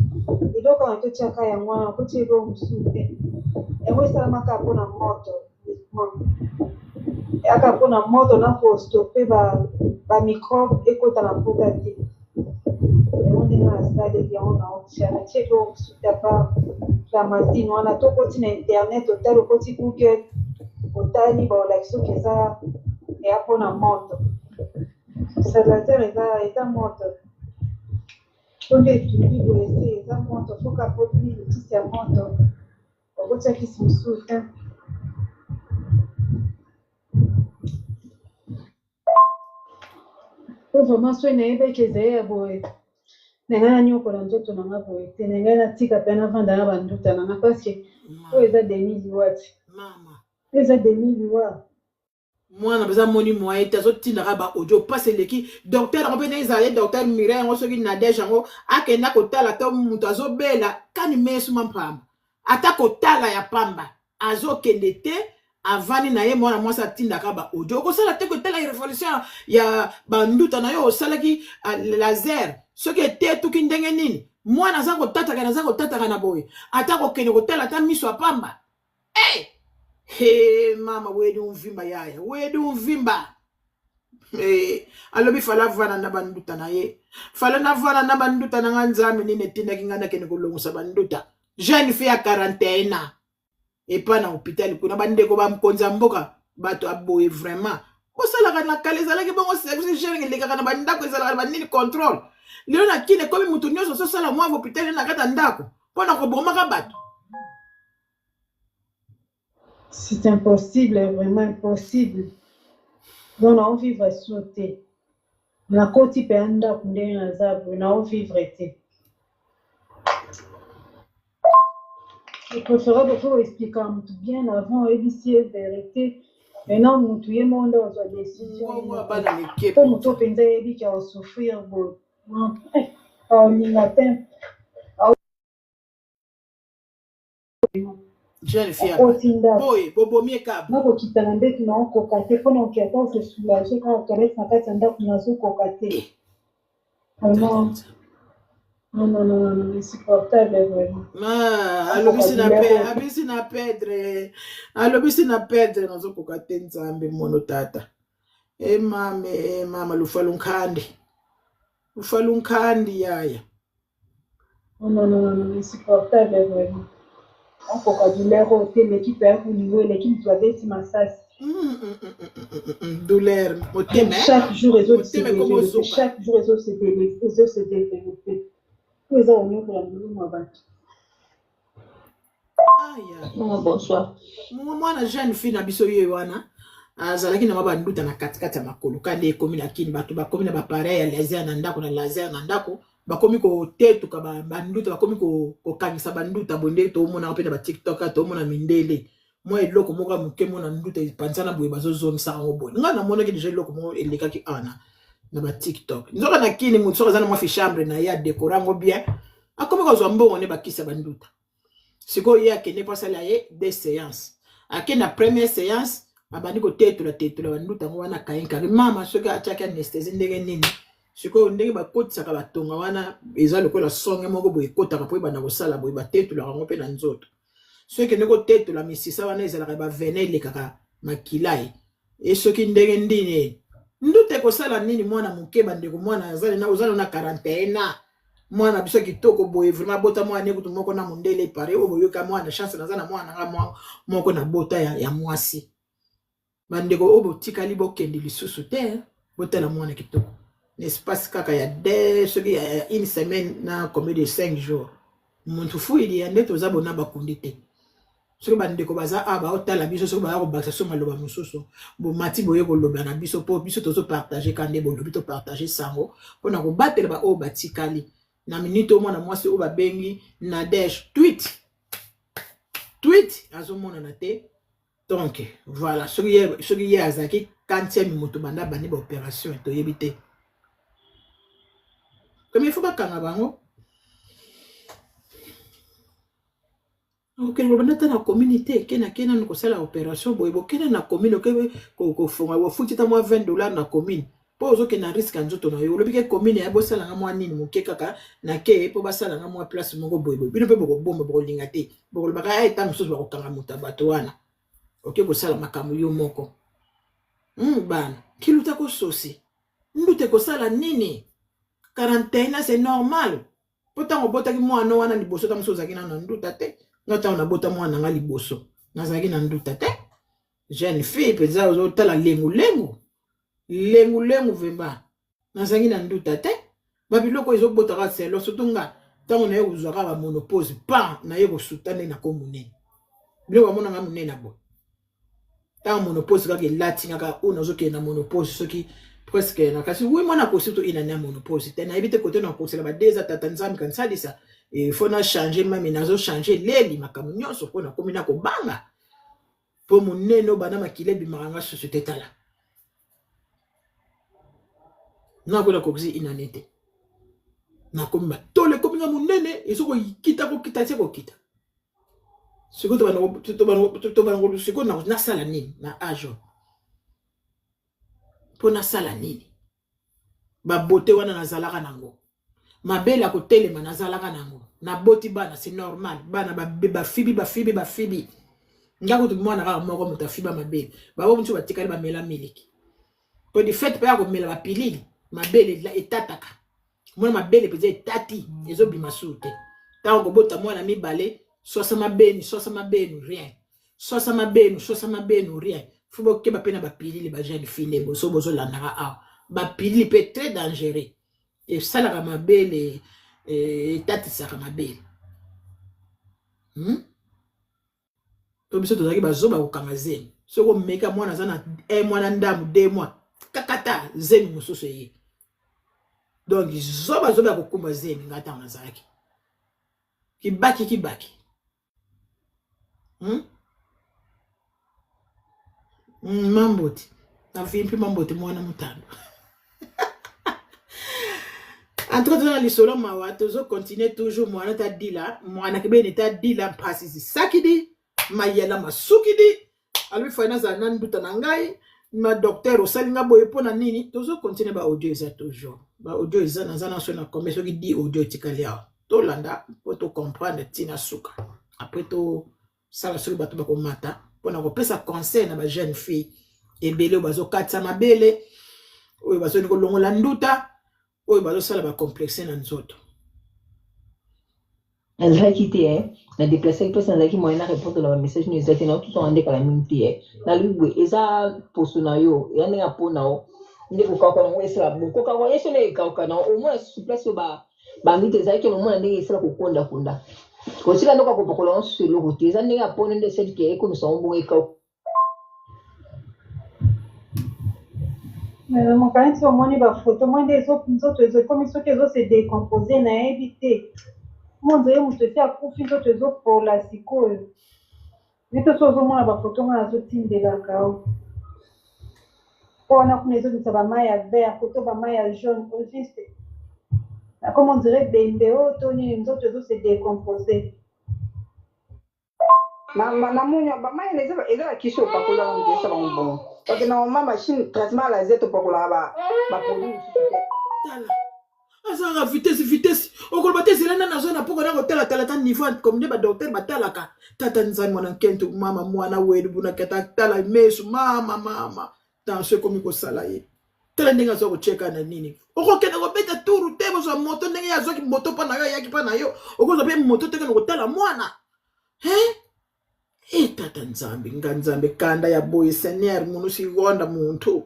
Eloko wana totiaka yango wana, kotia eloko mosusu te. Yango esalamaka mpona moto uniquement, eyaka mpona moto na kostopper bamicrobe ekota na pota te. Yango ndenge nasaleli yango, naotia, natie eloko mosusu te à part Flamazine wana. Tokoti na internet, otali, okoti Google, otali, baolakisi soki eza eya mpona moto. Laser eza moto po nde etumbi boye se eza moto, foka po nini, kisi ya moto, okotia kisi mosusu te. Po vraiment soki nayebaki ezali ya boye, na ngai nanyokola nzoto na nga boye te. Na ngai natika mpe navanda na banduta na nga, parce que oyo eza demi liwa te. Mama. Oyo eza demi liwa. Mwana baza moni moyen te, azotindaka baaudio, mpasi eleki. Docteur yango mpe ndenge ezala ye, docteur Mireille yango, soki Nadege yango, akenda kotala to moto azobela kani mesu mampamba, ata kotala ya pamba azokende te, avandi na ye. Mwana mwasi atindaka baaudio. Okosala te kotala révolution ya banduta na yo osalaki laser, soki etetuki ndenge nini. Mwana aza kotataka naza kotataka na boye ata kokende kotala ata miso ya pamba. Hey! Hey, mama wedi umvimba yaya wedi umvimba. Hey, alobi fala avanda na banduta na ye fala navanda na banduta na nga nzambe nini etindaki ngai nakende kolongosa banduta jeune fille ya 41 ans epa na hôpital kuna bandeko ba mokonzi ya mboka bato ya boye vraiment bosalaka na kala ezalaki bongo service jeune elekaka na bandako ezalaka na banini contrôle lelo na kini ekomi moto nyonso ososala mwa hôpital na kati ya ndako mpo na kobomaka bato. C'est impossible, vraiment impossible. Donc nao vivre sur te. Nakoti mpe ya ndako ndenge naza boye nao vivre te. C'est préférable faut expliquer mutu bien avant oyebisi ye vérité. Maintenant mutu ye moko nde azwa décision ye ngongo ya moko. bana mike Po moto mpenza mpenza ayebi ke aosouffrir boye. Aolinga te. Jeune fille ya bato Akoti ndako. boye bobomi ekabu. Nakokita na mbeto naokoka te mpona oke ata ose soulage kaka toilette na kati ya ndako nazokoka te. Tata Vraiment, nzambe. non, non, non, non, insupportable vraiment. Ah, Nakoka alobisi na douleur pe oyo te. abisi na pedre alobisi na pedre nazokoka te nzambe mono tata e mame e mama lufa lunkhandi lufa lunkhandi yaya. Non, non, non, non, insupportable vraiment. Nakoka douleur oyo te eleki mpe ya bolingo eleki moto abeti masasi. Douleur motema eh? Chaque jour ezose Motema ekomi développer, ozoka. chaque jour ezose développer. Po eza konyokola molimo ya bato. Aya. Maman, bonsoir. Mwana jeune fille na biso ye wana azalaki na mwa banduta na katikati ya makolo kande ekomi na kini bato bakomi na bapareil ya laser na ndako na laser na ndako bakomi kotetuka banduta bakomi kokangisa banduta boye nde tomonaka mpe na batiktok tomona mindele mwa eloko moko ya moke mona nduta epanzana boye bazozongisa yango boye ngai namonaki deja eloko moko elekaki awa na batiktok nzoka na kini moto soki aza na mwa fichambre na ye adekora yango bien akomi kozwa mbongo nde bakisa banduta. Sikoyo ye akende mpo asala ye deux séances ake na première séance abandi kotetola tetola banduta yango wana akayinkaki mama soki atiaki anesthésie ndenge nini sikoyo ndenge bakotisaka batonga wana eza lokola songe moko boye ekotaka mpo ebanda kosala boye batetolaka yango mpe na nzoto soki ekende kotetola misisa wana ezalaka bavene elekaka makila ye e soki ndenge ndini nduta ekosala nini mwana moke bandeko mwana azali na ozali na 41 ans mwana biso kitoko boye vraiment bota mwana ne kutu moko na mondele pare oyo boyoka mwana chance naza na mwana nga moko na bota ya mwasi bandeko oyo botikali bokende lisusu te botala mwana kitoko l'espace kaka ya deux soki ya une semaine na combien de 5 jours muntu fuili ya nde toza bona bakundi te soki bandeko baza awa baotala biso soki baya kobakisa so maloba mosusu bomati boye koloba na biso mpo biso tozopartage ka nde bolobi topartage sango mpona kobatela baoyo batikali na minute oyo mwana mwasi oyo babengi Nadège tweet tweet azomonana te. Donc voilà soki ye azalaki quantième moto banda bandi ba opération toyebi te comme il faut bakanga bango okende kobanda ata na commune te ke na ke nanu kosala opération boye bokende na commune oke kofonga bofuti ta mwa 20 $ na commune mpo ozokende na risque ya nzoto na yo olobi ke commune ya bosalanga mwa nini moke kaka na ke mpo basalanga mwa place moko boye boye bino mpe bokobomba bokolinga te bokolobaka ya eta mosusu bakokanga moto ya bato wana oke kosala makambo yo moko bana kiluta kososi ndute kosala nini 41 c'est normal po ntango obotaki mwana wana liboso ntango mosusu ozalaki nano na nduta te nga ntango nabota mwana nga liboso nazalaki na nduta te jeune fille mpenza ozotala lengulengu lengulengu vemba nazalaki na nduta te babiloko ezobotaka selo surtout nga ntango naye kozwaka bamonopose pan naye kosuta nde nako monene biloko bamonanga monene na boye ntango monopose kaka elati ngaka oyo nazokende na monopose soki presque na kasi wi mwana kosi to inani ya monopose te nayebi te kote na kosela ba deux tata nzambe kansalisa il faut na changer mami nazo changer leli makambo nyonso mpo nakomi na kobanga mpo monene oyo bana makila ebimaka nga susu te tala nakola kokisi inani te nakomi batole ekomi nga monene ezokokita kokita te kokita sikoyo sikoyo nasala nini na age oyo mpo nasala nini babote wana nazalaka nango Mabele ya kotelema nazalaka nango. Naboti bana, c'est normal. Bana bafibi bafibi bafibi. Nga kutu mwana kaka moko moto afiba mabele. Bango mosusu batikali bamela miliki. Po du fait mpe ya komela bapilili, mabele etataka. Mwana mabele mpenza etati, ezobima suu te. Ntango kobota mwana mibale, sosa mabenu, sosa mabenu, rien. Sosa mabenu, sosa mabenu, rien. Faut bokeba mpe na bapilili ba jeune fille boso bozolandaka awa. Bapilili mpe très dangereux. Esalaka mabele, etatisaka mabele. To biso tozalaki bazoba kokanga zemi. Soki omeka mwana aza na 1 mois na ndambu, 2 mois, kakata zemi mosusu eye. Donc zoba zoba ya kokumba zemi nga ntango nazalaki. Kibaki kibaki. Mamboti. Navimpi mamboti mwana mutando. En tout cas, toza na lisolo mawa, tozo continuer toujours mwana ta dila, mwana kibene ta dila mpasi zisakidi, mayela masukidi, alobi fai nazala na nduta na ngai, ma docteur osali nga boye mpo na nini? Tozo continuer ba audio eza toujours. Ba audio eza naza na so na combien soki 10 audio etikali awa. Tolanda mpo to comprendre ntina suka. Après to sala soki bato bakomata mpo na kopesa conseil na ba jeune fille ebele oyo bazokatisa mabele, oyo bazoni kolongola nduta, oyo bazosala ba complexe na nzoto. Nazalaki te eh. Na déplacer place nazalaki moyen na répondre na ba message no eza te na otutanga nde kala mingi te eh. Nalobi boye eza poso na yo eya ndenge ya po na yo nde kokauka nango esala bon kokauka nyonso nde ekauka na omona susu place oyo ba banduta ezalaki na omona ndenge esala kokondakonda kotika ndoko akopakola yango susu eloko te eza ndenge ya pone nde esali ke ekomisa yango bongo ekauka. Mokanisi omoni ba photo moi nde nzoto ekomi soki ezo se décomposer nayebi te. Mo nzele moto esi akufi nzoto ezopola sikoyo. Nete so ozomona ba photo nga nazotindelaka yo. Po wana kuna ezobimisa ba mayi ya vert koto ba mayi ya jaune au juste. Comme on dirait bembe oyo to nini nzoto ezo se décomposer. Na moni ba mayi eza eza ba kisi opakolaka moto esala yango bongo. Parce que normalement machine traitement laser topakolaka ba ba produit mosusu te. Tala. Azalaka vitesse vitesse. Okoloba te zela nani azwa na poko na kotala tala ta niveau comme nde ba docteur batalaka. Tata nzambe mwana nkentu mama mwana welu bunakata tala mesu mama mama. Tension ekomi kosala ye. Tala ndenge azwa kocheka na nini. Okokende kobeta turu te bozwa moto ndenge ye azwaki moto mpa na yo ayaki mpa na yo. Okozwa mpe moto te kende kotala mwana. Hein? E tata nzambe nga nzambe kanda ya boye Seigneur munu sigonda muntu.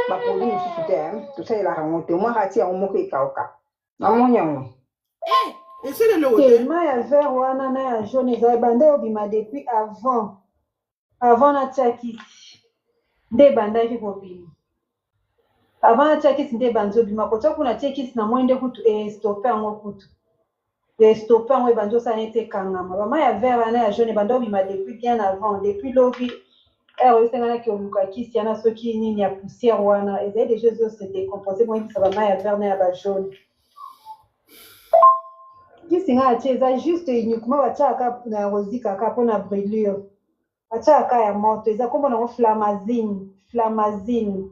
Ba produit mosusu te tosalelaka yango te mwa rati yango moko ekauka namoni yango. Esala eloko te. Mai ya vert wana na ya jaune eza ebanda obima depuis avant. Avant natia kisi nde ebandaki kobima. Avant natia kisi nde ebandi obima kotia kuna tie kisi na moi nde kutu estope yango kutu. Estope yango ebandi osala neti ekangama. Ba mai ya vert wana ya jaune ebanda obima depuis bien avant. Depuis lobi heure oyo esenganaki oluka kisi wana soki nini ya poussière wana ezali déjà ezo se décomposer moyebisa ba mai ya vert na ya ba jaune. Kisi nga atie eza juste uniquement batiaka na kozika kaka mpona brûlure. Batiaka ya moto eza kombo nango flamazine, flamazine.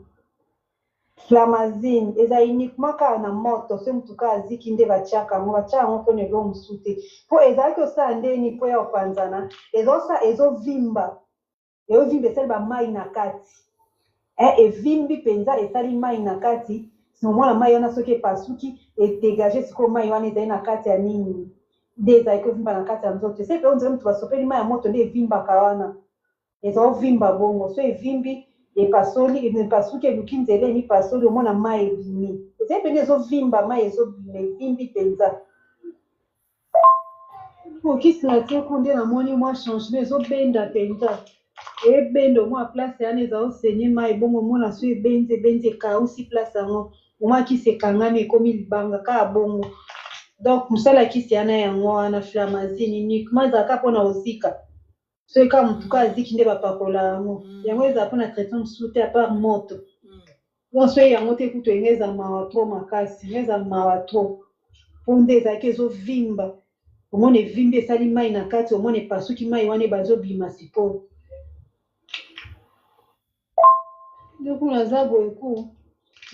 Flamazine eza uniquement kaka na moto soki motu kaka aziki nde batiaka yango, batiaka yango mpona eloko mosusu te. Po ezalaki kosala ndeni mpo ya kopanzana, ezosala ezovimba. Ezovimba esali ba mayi na kati. Evimbi mpenza esali mayi na kati. Omona mayi wana soki epasuki edégage sikoyo mayi wana ezali na kati ya nini nde ezalaki kovimba na kati ya nzoto. Ese mpe on dirait moto basopeli mayi ya moto nde evimbaka wana. Ezovimba bongo so evimbi epasoli epasuki eluki nzela emipasoli omona mayi ebimi. Ezali mpenza ezovimba mayi ezobima evimbi mpenza. Kisi na tie ku nde namoni mwa changement ezobenda mpenza. Ebenda omwa place wana eza osenye mayi bongo omona so ebendi ebendi ekausi place yango omwa kisi ekangami ekomi libanga kaka bongo. Donc mosala ya kisi wana yango wana flamazine uniquement ezalaka mpona kozika. Soki kaka motu kaka aziki nde bapakola yango. Yango ezala mpona traitement mosusu te à part moto. Donc soki yango te kutu enge eza mawa trop makasi, enge eza mawa trop. Po nde ezalaki ezovimba. Omona evimbi esali mai na kati, omona epasuki mai wana ebandi obima sikoyo. Nde kuna aza boye ku.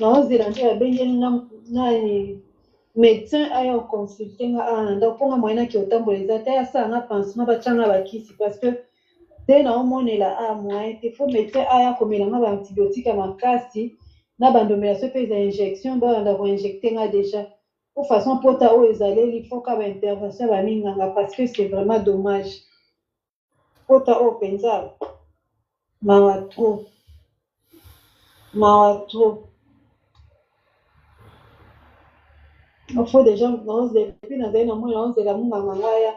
Naozela nde babengeli nga nani médecin aya koconsulte nga awa na ndako mpo nga moyen nake kotambola eza te, asala nga pansement, batya nga bakisi parce que te naomonela a moyen te. Faut médecin aya komela nga ba antibiotique ya makasi na bandomela so mpe eza injection, babanda koinjecte nga déjà po façon pota oyo ezaleli, faut ka ba intervention ya baminganga parce que c'est vraiment dommage. Pota oyo mpenza mawa trop, mawa trop. Faut déjà naozela epuis nazali na moi, naozela munganga ngai aya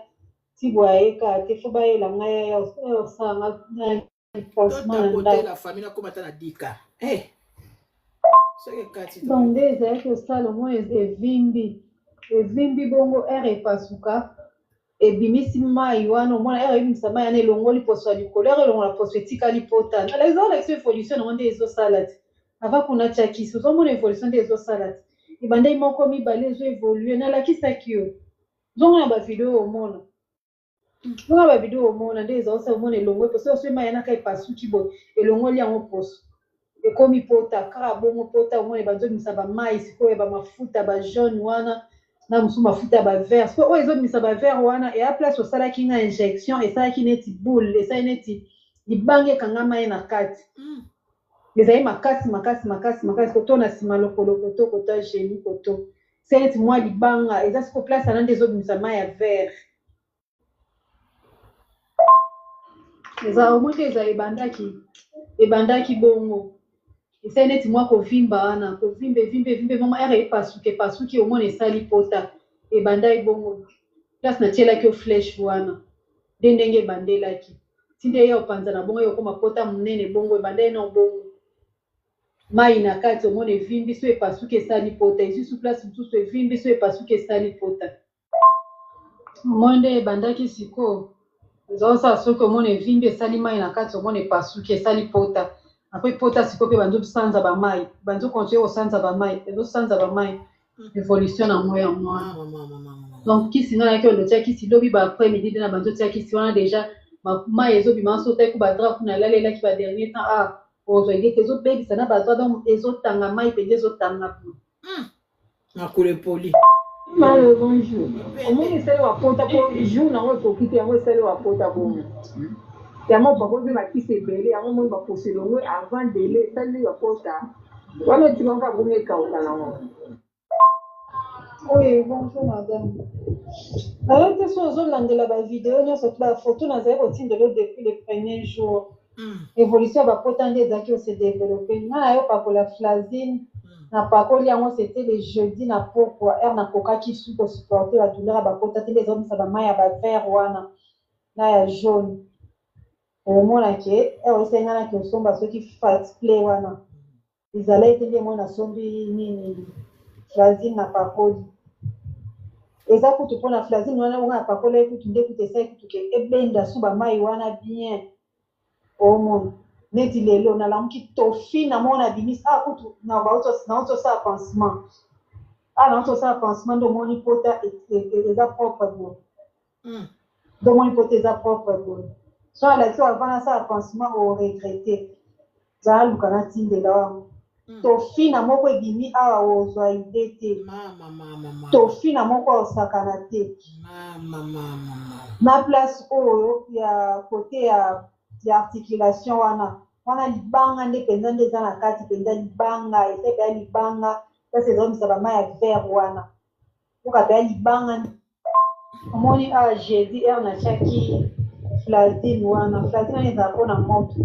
ti boye aye kaka te, faut bayela ngai aya osala nga pansement na Totapote ndako. la famille, nakoma ata na dika. Eh, soki ekati Donc nde ezalaki osala omoi evimbi, evimbi bongo ere epasuka, ebimisi mai wana, omona ere ebimisa mai wana, elongoli poso ya likolo, ere elongola poso, etikali pota. Ezolakisa évolution nango nde ezosala te. Ava kuna tia kisi, ozomona évolution nde ezosala te. Ebandaki moko, mibale, ezo évolue. Nalakisaki yo, zonga na bavideo omona, zonga ba video omona nde ezalisa. Omona elongoli poso, soki mai yanaka epasuki boye, elongoli yango poso, ekomi pota kaka bongo. Pota omona ebandi bamai sikoyo ya bamafuta ba jaune wana na mosusu mafuta ya bavert. Sikoyo oyo ezobimisa bavert wana eya place osalaki nga injection, esalaki neti boule, esali neti libanga ekangama ye na kati. Ezali makasi makasi makasi makasi koto na nsima lokolo, koto koto ya genou, koto esali neti mwa libanga. Eza sikoyo place wana nde ezobimisa mai ya vert. Eza omoi te, eza ebandaki bongo, esali neti mwa kovimba wana, kovimba, evimba, evimba bongo, ere epasuki, epasuki, omona esali pota. Ebandaki bongo place natielaki yo flèche wana nde ndenge ebandelaki ti nde eya opanzana bongo, eya okoma pota monene bongo. Ebandaki na bongo mai na kati, omona evimbi so, epasuki, esali pota, ezwi su place mosusu, evimbi so, epasuki, esali pota. Omoni nde ebandaki sikoyo ezosala, soki omona evimbi, esali mai na kati, omona epasuki, esali pota. Après pota sikoyo mpe bandi osanza bamai, bandi ocontinue kosanza bamai, ezosanza bamai. Évolution nango yango wana. Mama, mama, mama, mama. Donc kisi ngai nayaki ondo tia kisi lobi ba après midi nde na bandi otia kisi wana déjà, mai ezobima so otaki ku badrap kuna alalelaki ba dernier temps, ah ozwa ide te, ezobebisa na badrap, donc ezotanga mai mpenza, ezotanga. Makolo epoli. Malo, bonjour. Omoni Mipende. esali bapota po jour nango ekoki te, yango esali bapota bongo. Yango bakozi bakisi ebele, yango omoni baposo elongwe avant délai, esali bapota. Wana etikaka bongo ekauka nango. Oui, bonjour madame. Nayebi te so ozolandela bavideo nyonso to bafoto nazali kotindela yo depuis le premier jour. Évolution ya bapota nde ezalaki ose développe. Nga nayo pakola flazine, napakoli yango, c'était le jeudi na pokwa, heure nakokaki su kosupporte badouleur ya bapota te nde ezobimisa bamai ya bavert wana na ya jaune. Omona ke heure esali nga naki osomba soki fat play wana ezalaki te, nde moi nasombi nini, flazine, napakoli. Eza kutu mpona flazine wana onga napakolaki kutu nde kutu esali kutu ke ebenda su bamai wana bien. Omona neti lelo nalamuki tofi na mona bimisi ah kutu nauti osala pansement, ah nauti osala pansement nde omoni pota eza propre boye. Nde omoni pota eza propre boye. So alakisi avant nasala pansement, oregrete. Zala luka natindela wango tofina moko ebimi awa, ozwa ide te. Mama, mama, mama. Tofina moko osakana te. Mama, mama, mama. Na place oyo ya côté ya articulation wana, wana libanga nde mpenza nde eza na kati mpenza, libanga esali mpenza libanga, place ezomisa bamai ya vert wana, oka mpenza libanga. Omoni awa jeudi heure natiaki flazine wana, flazine wana ezala mpona moto,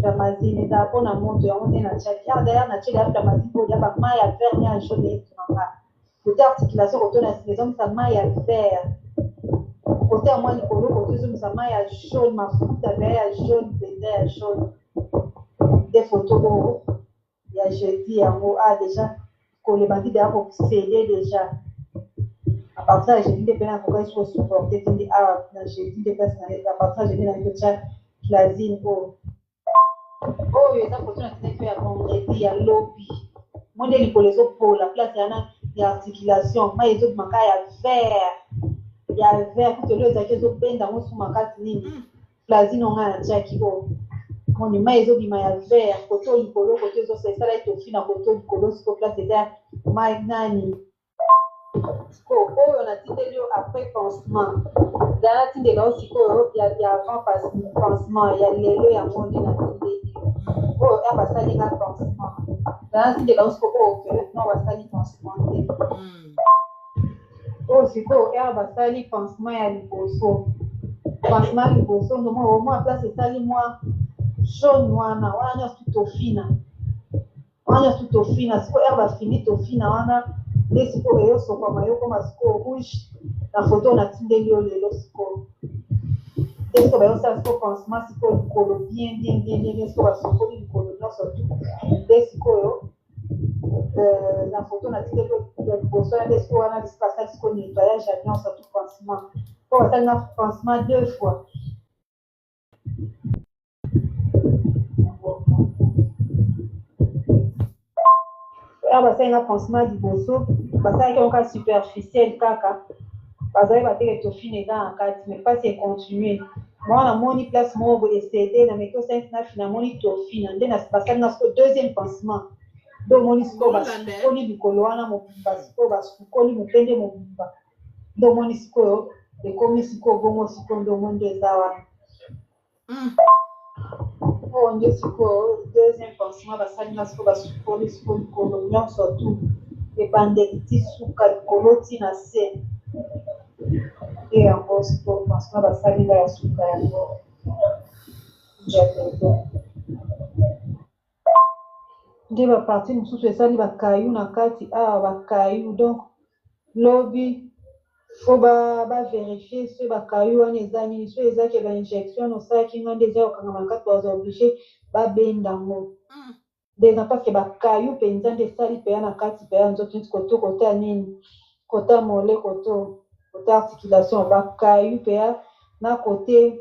flamazine ezala mpona moto, yango nde natiaki awa. D'ailleurs natieli ya flamazine oyo ya bamai ya vert na ya jaune etumanga côté articulation, côté na nsima ezomisa mai ya vert, côté ya mwa likolo côté ezomisa mai ya jaune, mafuta mpenza ya jaune, mpenza ya jaune. Nde photo oyo ya jeudi yango. Ah déjà koleba ndi deya kocéder déjà à partir ya jeudi nde mpe nakokaki soki osupporte te. Nde awa na jeudi nde place à partir ya jeudi nayaki kotia flazine oyo. Oyo eza photo natindaki ya vendredi ya lobi. Mo nde likolo ezopola, place yana ya articulation, mai ezobima kaka ya vert, ya vert kutu. Elo ezalaki ezobenda yango su makasi nini, flazine onga natiaki oyo. Moni mai ezobima ya vert kote oyo likolo, kote ezosa esalaki tofina kote oyo likolo, sikoyo place eza mai nani. Sikoyo oyo natindeli yo après pansement, zala natindela yo sikoyo ya, ya avant pansement ya lelo, yango nde natindeli yo oyo ya basali nga pansement. Zala natindela yo sikoyo oyo ke non, basali pansement te. Oyo sikoyo heure basali pansement ya liboso, pansement ya liboso ndomona omwa place esali mwa jaune wana, wana nyonso tofina, wana nyonso tofina. Sikoyo heure bafini tofina wana nde sikoyo eyosokwama, eyokoma sikoyo rouge na foto natindeli yo lelo. Sikoyo nde sikoyo bayosala sikoyo pansement sikoyo likolo bien bien bien bien bien. Sikoyo basokoli likolo nyonso tu nde sikoyo na foto natindeli yo ya liboso wana nde sikoyo wana basali sikoyo nettoyage ya nyonso tu, pansement, mpo basali na pansement deux fois. Awa basali nga pansement liboso, basalaki yango kaka superficiel, kaka bazali bateke tofine eza na kati, mais mpasi econtinue. Mwa namoni place moko boye ecéder na meki osalisi na fina, namoni tofina nde basali nga sikoyo deuxième pansement. Nde omoni sikoyo basukoli likolo wana mobimba, sikoyo basukoli mopende mobimba, nde omoni sikoyo ekomi sikoyo bongo. Sikoyo nde omoni nde eza wana. Oyo nde sikoyo deuxième pansement basali nga sikoyo, basukoli sikoyo likolo nyonso tu, ebandeli ti suka, likolo ti na se. Nde yango sikoyo pansement basali nga ya suka, yango ya lelo. Nde bapartie mosusu esali bakayu na kati awa, bakayu. Donc lobi fo bavérifier so bakayu wana eza nini, so ezaki bainjection osalaki nga nde eza kokangama na kati, baza obligé babenda yango. Nde eza parce que bakayu mpenza nde esali mpenza na kati mpenza nzoto, neti koto kota nini, kota mole, koto kota articulation, bakayu mpenza na kote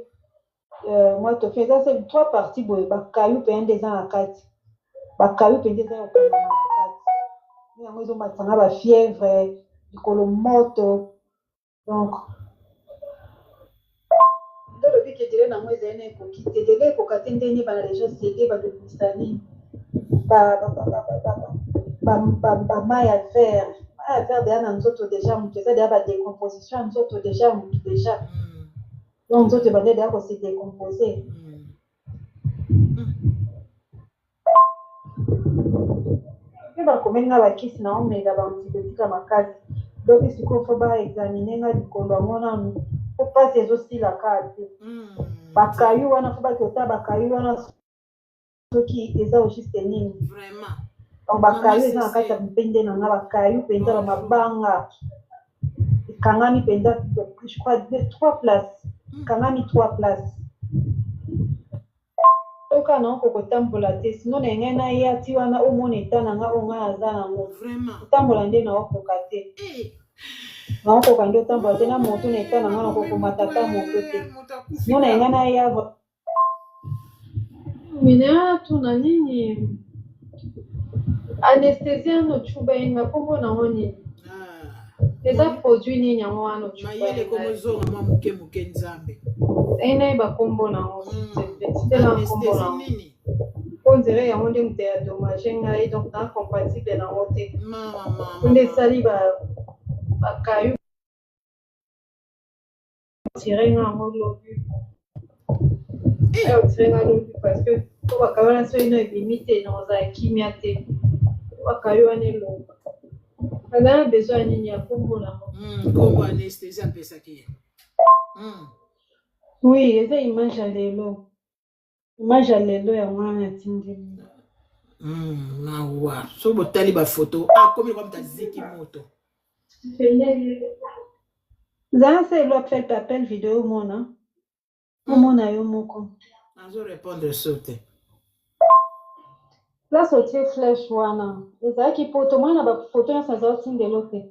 mwa tofi eza se trois parties boye. Bakayu mpenza nde eza na kati, bakayu mpenza eza kokangama na kati, nde yango ezomatisanga bafièvre likolo moto. Donc nde olobi ke délai nango ezali na ekoki te, délai ekoka te. Ndenge bana déjà cédé, bandobimisa nini, bamai ya vert, mai ya vert deya na nzoto déjà moto eza deya badécomposition ya nzoto déjà motu déjà. Donc nzoto ebandi deya kose décomposer. Mpe bakomeli nga bakisi na omela baantibiotique ya makasi. Lobi sikoyo fo baexaminer nga likolo yango nanu, po mpasi ezosila kaka te. Bakayu wana fo bakota bakayu wana soki eza au juste nini. Donc bakayu eza na kati ya mpende na nga, bakayu mpenza, bamabanga ekangami mpenza, je crois deux, trois places ekangami, trois places. Oyoka na oko kotambola te, sino na ngai naya ti wana omona eta na nga oyo ngai naza nango. Kotambola nde naokoka te, naokoka nde otambola te na moto na eta na nga, nakokomata ata moto te, sino na ngai naya. Mina tuna nini, anesthésie wana ocuba ye nga, nkombo nango nini? Eza produit nini yango wana ocuba? Mayele komozonga mwa moke moke, Nzambe. Ei, nayeba nkombo nango, titela nkombo Anesthésie nango. Nini? Mpo nzela yango nde moto ya dommage ngai, donc na compatible nango te. Mama, mama. Nde esali bakayu tire nga yango lobi, otire nga lobi, parce que po bakayu wana soki no ebimi te, nakozala kimia te. Bakayu wana elonga, naza na besoin ya nini, ya nkombo nango. Nkombo anesthésie apesaki ye. Oui, eza image ya lelo, image ya lelo yango wana natindeli. Mawa, soki botali bafoto, akomi lokwa moto aziki moto. Zala se elo appel, appel vidéo, omona, omona yo moko. Nazo répondre so te. Place otie flèche wana ezalaki po tomoni na bafoto nyonso naza otindelo te,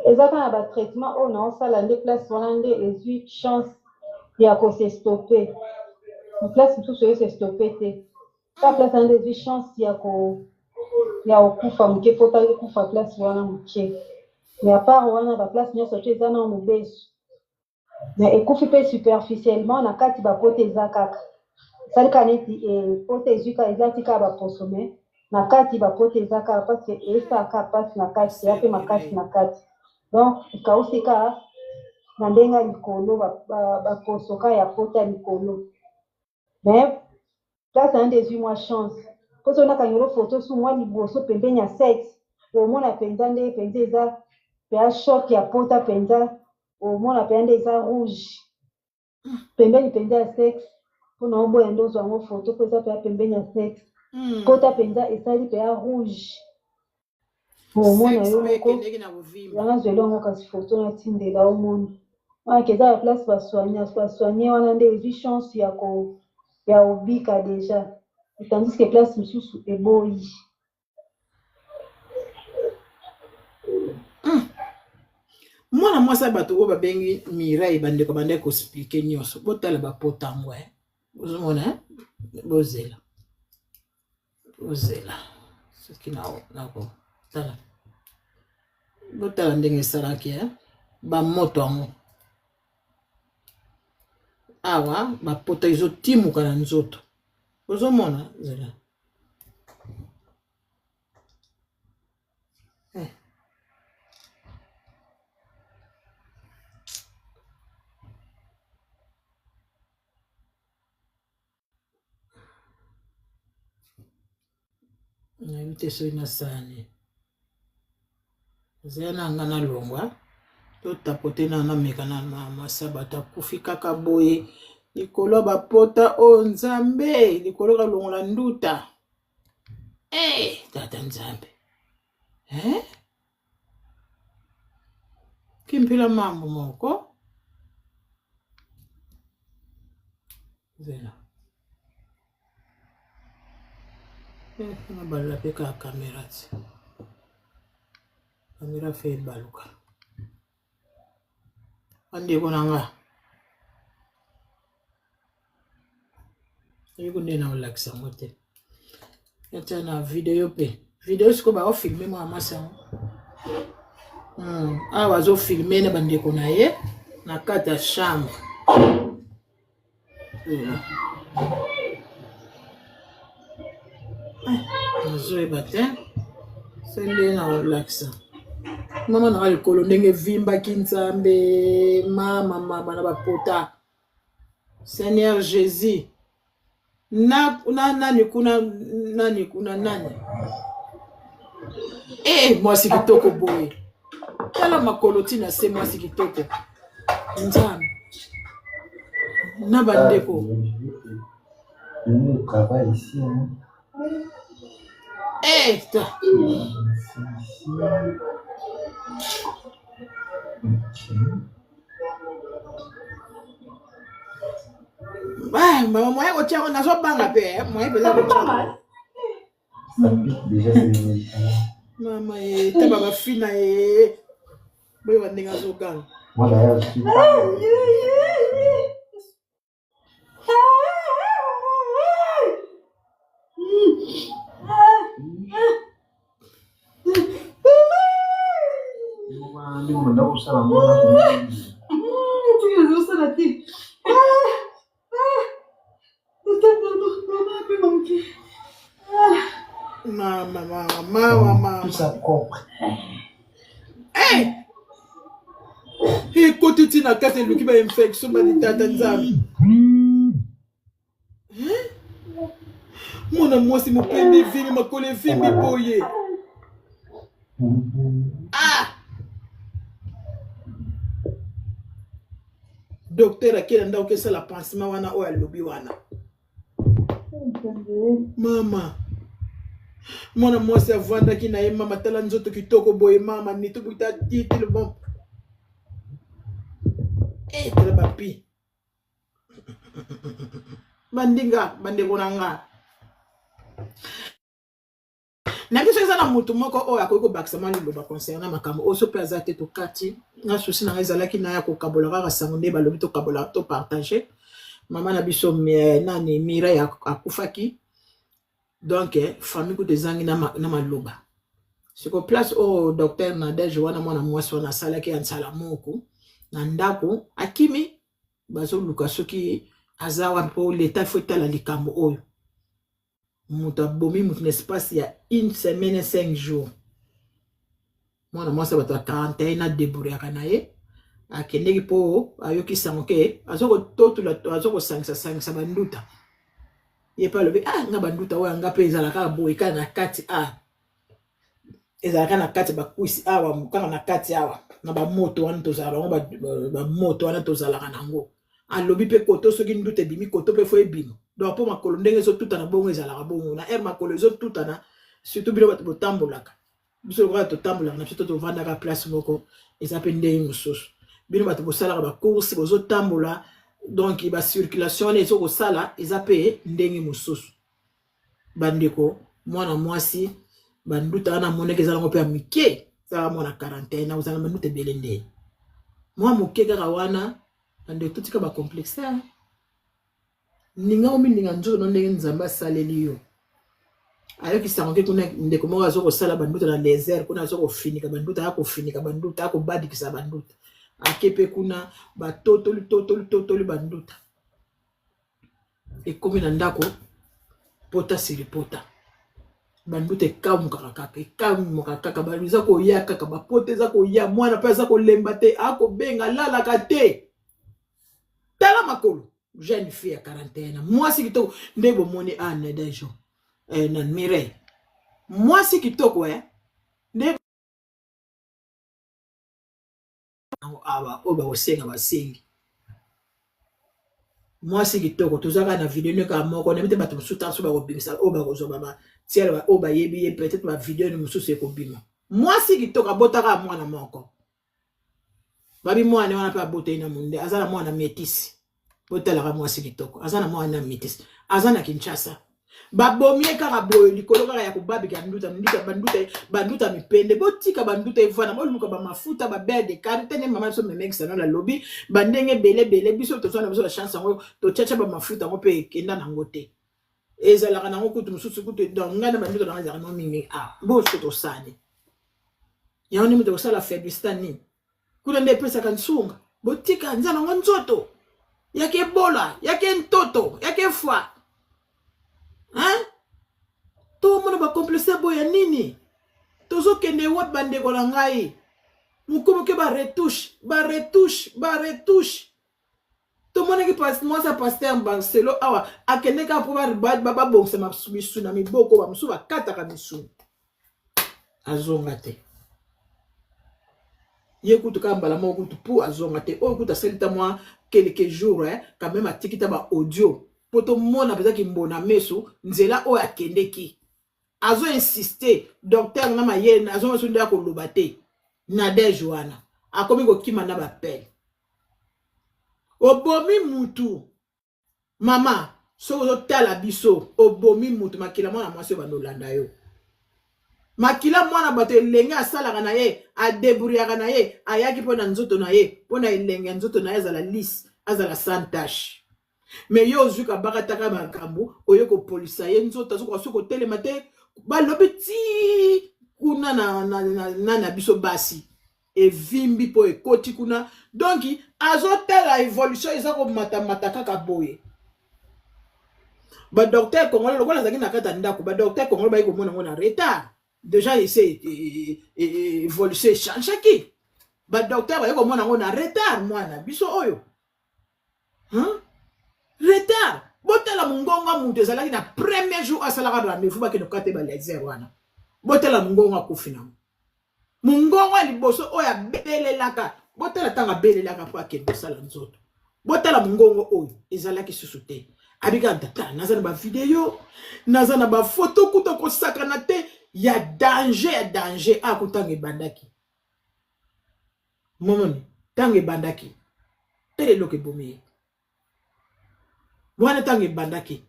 eza kaka na batraitement oyo naosala nde place wana nde ezwi chance ya kose stopper. Place mosusu eyose stopper te, ka place wana nde ezwi chance ya kokufa moke, po ekufa place wana moke. Mais à part wana, baplace nyonso to eza na mobesu, mais ekufi mpe superficiellement, na kati bapote eza kaka. Esali kaka neti pota ezwi kaka elati kaka baposo mais na kati bapota eza kaka parce que esala kaka mpasi na kati, eya mpe makasi na kati. Donc ekausi kaka na ndenge ya likolo, baposo kaka ya pota likolo. Mais place na nde ezwi mwa chance po soki nakangelo foto su mwa liboso pembeni ya sexe, omona mpenza nde mpenza eza mpenza choc ya pota mpenza, omona mpenza nde eza rouge pembeni mpenza ya sexe, mpona oboya nde ozwa yango foto mpo eza mpenza pembeni ya sexe. Pota mpenza esali mpenza rouge, omona yo moko wana zweli yango kasi foto natindela omona wana eza ya place basoigne basoigne wana nde ezwi chance ya ko ya obika deja, tandis que place mosusu eboyi. Mwana mwasi ya bato oyo babengi Mireille, bandeko bandaki koexpliquer nyonso. Botala bapota yango, ozomona, bozela bozela soki nakotala, botala ndenge esalaki bamoto yango awa, bapota ezotimuka na nzoto, ozomona. Zela, nayebi te soki nasala nini. Zela na nga nalongwa, totapote na nameka na mwasi ya bato akufi kaka boye likolo ya bapota oyo. Nzambe, likolo kalongola nduta. Hey, tata Nzambe, eh? Kimpela mambo moko. Zela, nabalela mpe kaka kamera ti kamera fe ebaluka. Bandeko na nga, oyeko nde na olakisa yango te, yatia na video mpe video. Sikoyo baofilme mwana mwasi yango awa, azofilme na bandeko na ye na kati ya chambre. Nazoyeba te se nde na olakisa mama nanga likolo ndenge evimbaki. Nzambe, mama mama na bapota, Seigneur Jésus. Na, na nani kuna, nani kuna, nani? E, mwasi kitoko boye, tala makolo ntina se, mwasi kitoko. Nzambe na bandeko. Nous, on travaille ici. Hein. Eh, ta. C'est ici. Ok. Ah, mama, moyen kotia yango nazobanga mpe moyen mpenza kotia. Ça pique déjà, c'est des médicaments. Mama e, taba bafina ye, boyoka ndenge azoganga. Moi d'ailleurs, je suis pas. Ndenge banda kosala ngo na Ezosala te. Mama, mama, mama, mama. Tout ça propre. Hey! Ekoti ntina kati, eluki bainfection. Balitata Nzambe, mwana mwasi mopembe evimbi makolo, evimbi boye. Ah, docteur akei na ndako, esala pansement wana oyo alobi wana. Mama, mwana mwasi avandaki na ye. Mama, tala nzoto kitoko boye. Mama nitubuta titile bon. E, tala bapi bandinga, bandeko na nga na biso. Eza na motu moko oyo akoki kobakisa mwa liloba concernant makambo oyo? So mpe aza te, tokati. Nga souci na nga ezalaki na ya kokabola kaka sango nde balobi tokabola, topartage. Mama na biso nani, Mireille, akufaki. Donc famille kutu ezangi na maloba. Siko place oyo docteur Nadege wana, mwana mwasi wana asalaki ya nsala moko na ndako, akimi, bazoluka soki. Aza wapi mpo leta fo etala likambo oyo. Moto abomi moto na espace ya une semaine et 5 jours. Mwana mwasi ya bato ya 41 na debrouillaka na ye akendeki mpo ayoki sango ke aza kototula aza kosangisa sangisa banduta ye mpe alobi ah nga banduta oyo nga mpe ezalaka boye kaka na kati ah ezalaka na kati bakwisi awa kaka na kati awa na bamoto wana tozala bango bamoto wana tozalaka nango alobi mpe koto soki nduta ebimi koto mpe fo ebima donc mpo makolo ndenge ezotutana bongo ezalaka bongo na aire makolo ezotutana surtout bino bato botambolaka biso lokola totambolaka na biso to tovandaka place moko eza mpe ndenge mosusu bino bato bosalaka bacourse bozotambola donc bacirculation wana ezokosala eza mpe ndenge mosusu Bandeko mwana mwasi banduta wana amonaki eza nango mpe ya mike ezalaka mwana 41 ozala banduta ebele nde mwa moke kaka wana bandeko totika bacomplexe ninga omininga nzoto no ndenge nzambe asaleli yo ayokisa yango ke kuna ndeko moko aza kosala banduta na desert kuna aza kofinika banduta akofinika banduta akobadikisa banduta ake mpe kuna batotoli totoli totoli banduta ekomi na ndako pota sili pota banduta ekamukaka kaka ekamukaka kaka bato eza koya kaka bapota eza koya mwana mpe aza kolemba te akobenga alalaka te tala makolo jeune fille ya 41 mwasi kitoko nde bomoni a ah, nadejo eh, na mireille mwasi kitoko eh? nde awa oyo bakosenga basengi mwasi kitoko toza kaka na video ne kaka moko nayebi te bato mosusu ntanso bakobimisa oyo bakozwa batiele oyo bayebi ye peut-être bavideo ne mosusu ekobima mwasi kitoko abotaka mwana moko babi mwana wana mpe aboteli na munde aza na mwana metisi botalaka mwasi kitoko aza na mwana métis aza na kinshasa babomi ye kaka boye likolo kaka ya kobabika nduta nduta banduta banduta mipende botika banduta evanda boluka bamafuta babere de kare te nde mama biso memekisa no nalobi bandenge ebele ebele biso tozwa na biso ba chance yango totiatya bamafuta yango mpe ekenda nango te ezalaka nango kutu mosusu kutu donc ngai na banduta nanga ezalaka no mingi ah boso tosali yango nde moto akosala faiblista nini kuna nde epesaka nsunga botika nza nango nzoto yake ebola yake ntoto yake fwa hein tomona bacomplexe boye ya nini tozokende wapi bandeko na ngai mokomoke baretouche baretouche baretouche tomonaki mwasi ya paster barcelo awa akende kaka mpo babongisa misuni na miboko bamosusu bakataka misuni azonga te ye kutu kaka mbala moko kutu pu azonga te oyo kutu asali ta mwa quelques jours eh, quand même atiki ta ba audio mpo tomona mpenza kimbona meso nzela oyo akendeki azo insiste docteur na mayele azonga so nde akoloba te nadege wana akomi kokima na bapele obomi mutu mama soki ozotala biso obomi mutu makila mwana mwasi oyo bando olanda yo makila mwana bato elenge asalaka na ye adebrouillaka na ye ayaki mpo na nzoto na ye mpo na elenge ya nzoto na ye azala lisse azala sans tache me yo ozwi kabakataka makambo oye kopolisa ye nzoto azokoka soki kotelema te balobi ti kuna na, na, na, na, na biso basi evimbi mpo ekoti kuna donk azotala evolution eza komatamata kaka boye badocteur congolais lokola azalaki na kati ya ndako badocteur congolais bayaki komona yango na retard deja ese évolution echangeaki badocteur baye komona yango na retard mwana biso oyo Hein? Retard. Botala mungongo mutu ezalaki na premier jour asalaka rendez-vous bakende kokata ba laser wana. Botala mungongo akufi nango. Mungongo ya liboso oyo abelelaka, botala ntango abelelaka mpo akende kosala nzoto. Botala mungongo oyo ezalaki susu te. Abika tata, naza na ba video, naza na ba photo kuta kosakana te ya danger ya danger akutanga ebandaki. Momoni ntango ebandaki tala eloko ebomi ye wana ntango ebandaki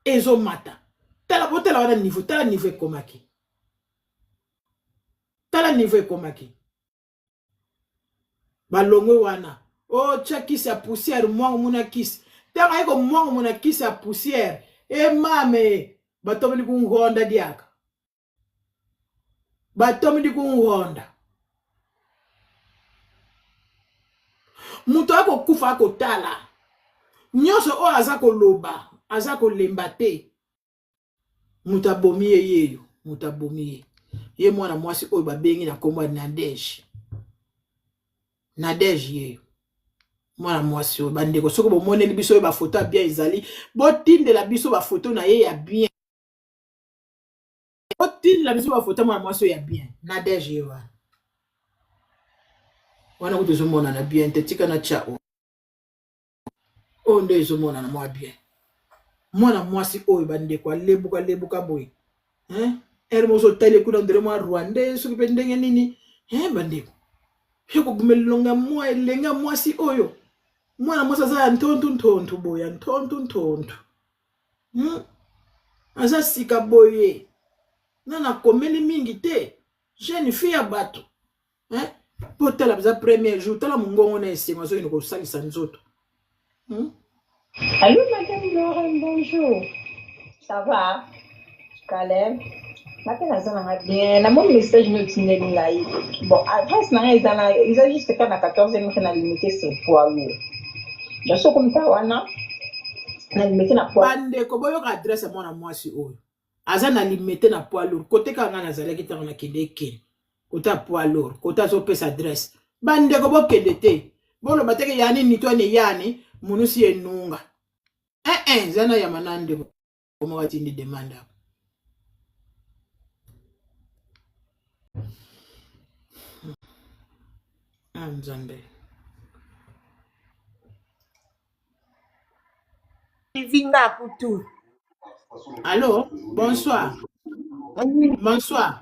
ezomata tala botala wana niveau tala niveau ekomaki tala niveau ekomaki balongwe wana otya oh, kisi ya poussière mwango muna kisi ntango aye komwango muna kisi ya poussière emame eh, batomeli kungonda diaka batomidi kungonda moto akokufa akotala Nyonso oyo aza koloba, aza kolemba te. Moto abomi ye yeyo, moto abomi ye. Ye mwana mwasi oyo babengi na kombo ya Nadège. Nadège yeyo. Mwana mwasi oyo bandeko soki bomoneli biso oyo bafoto ya bien ezali, botindela biso bafoto na ye ya bien. Botindela biso bafoto ya mwana mwasi oyo ya bien. Nadège ye wana. Wana kutu ezomonana bien te, tika na tya oyo. Oyo nde ezomonana mwa bien. Mwana mwasi oyo bandeko alebuka lebuka boye. Hein? Ere moso otali kuna ndele mwa Rwandais soki pe ndenge nini? Hein bandeko. Ye kobima elonga mwa elenga mwasi oyo. Mwana mwasi aza ya ntontu ntontu boye, ya ntontu ntontu. Aza sika boye. Nana akomeli mingi te. Jeune fille ya bato. Hein? Po tala biza premier jour, tala mungongo na esengo azokende kosalisa nzoto. Allô madame Lauren, bonjour. Ça va? Caleb? Nga pe naza na nga bien. Namoni message no otindeli ngai. Bon, adresse na ngai eza na eza juste kaka na 14e rue na limite sur poids lourd. Donc soki okomi kaka wana na limite na poids Bandeko boyoka adresse ya mwana mwasi oyo. Aza na limete na poids lourd. Kote kaka nga nazalaki ntango nakende ekende. Kote ya poids lourd, kote azopesa adresse. Bandeko bokende te. Boloba te ke yani nitwani yani munusi enunga. Eh eh, zana ya manande moko atindi demande awa. Ah Nzambe. Vinga Poutou. Allô, bonsoir. Bonsoir.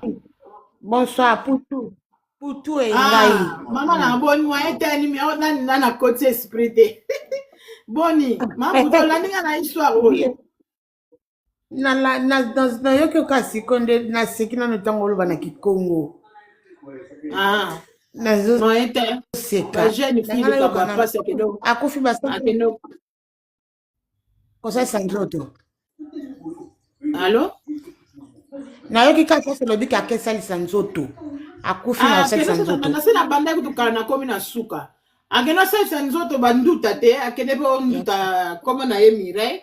Bonsoir Poutou. Poutou et Ah, ngai. mama na boni moyen te ni mi na na na koti esprit te. Boni, mama Poutou olandi nga na histoire oyo. Nayoki oka siko nde naseki nano ntango oloba na kikongo. Ah, moyen te. Nazoseka. Ba jeune fille Nanga likambo nayoka ya nano. pasi akende Akufi basali akende kosalisa nzoto. Allô? Nayoki kaka sasa olobi kaka esalisa nzoto. Akufi na Ah, kosalisa akende nzoto. na se na bandaki kutu kala nakomi na suka. Akende asalisa nzoto banduta te, akende mpo nduta kombo na ye Mireille.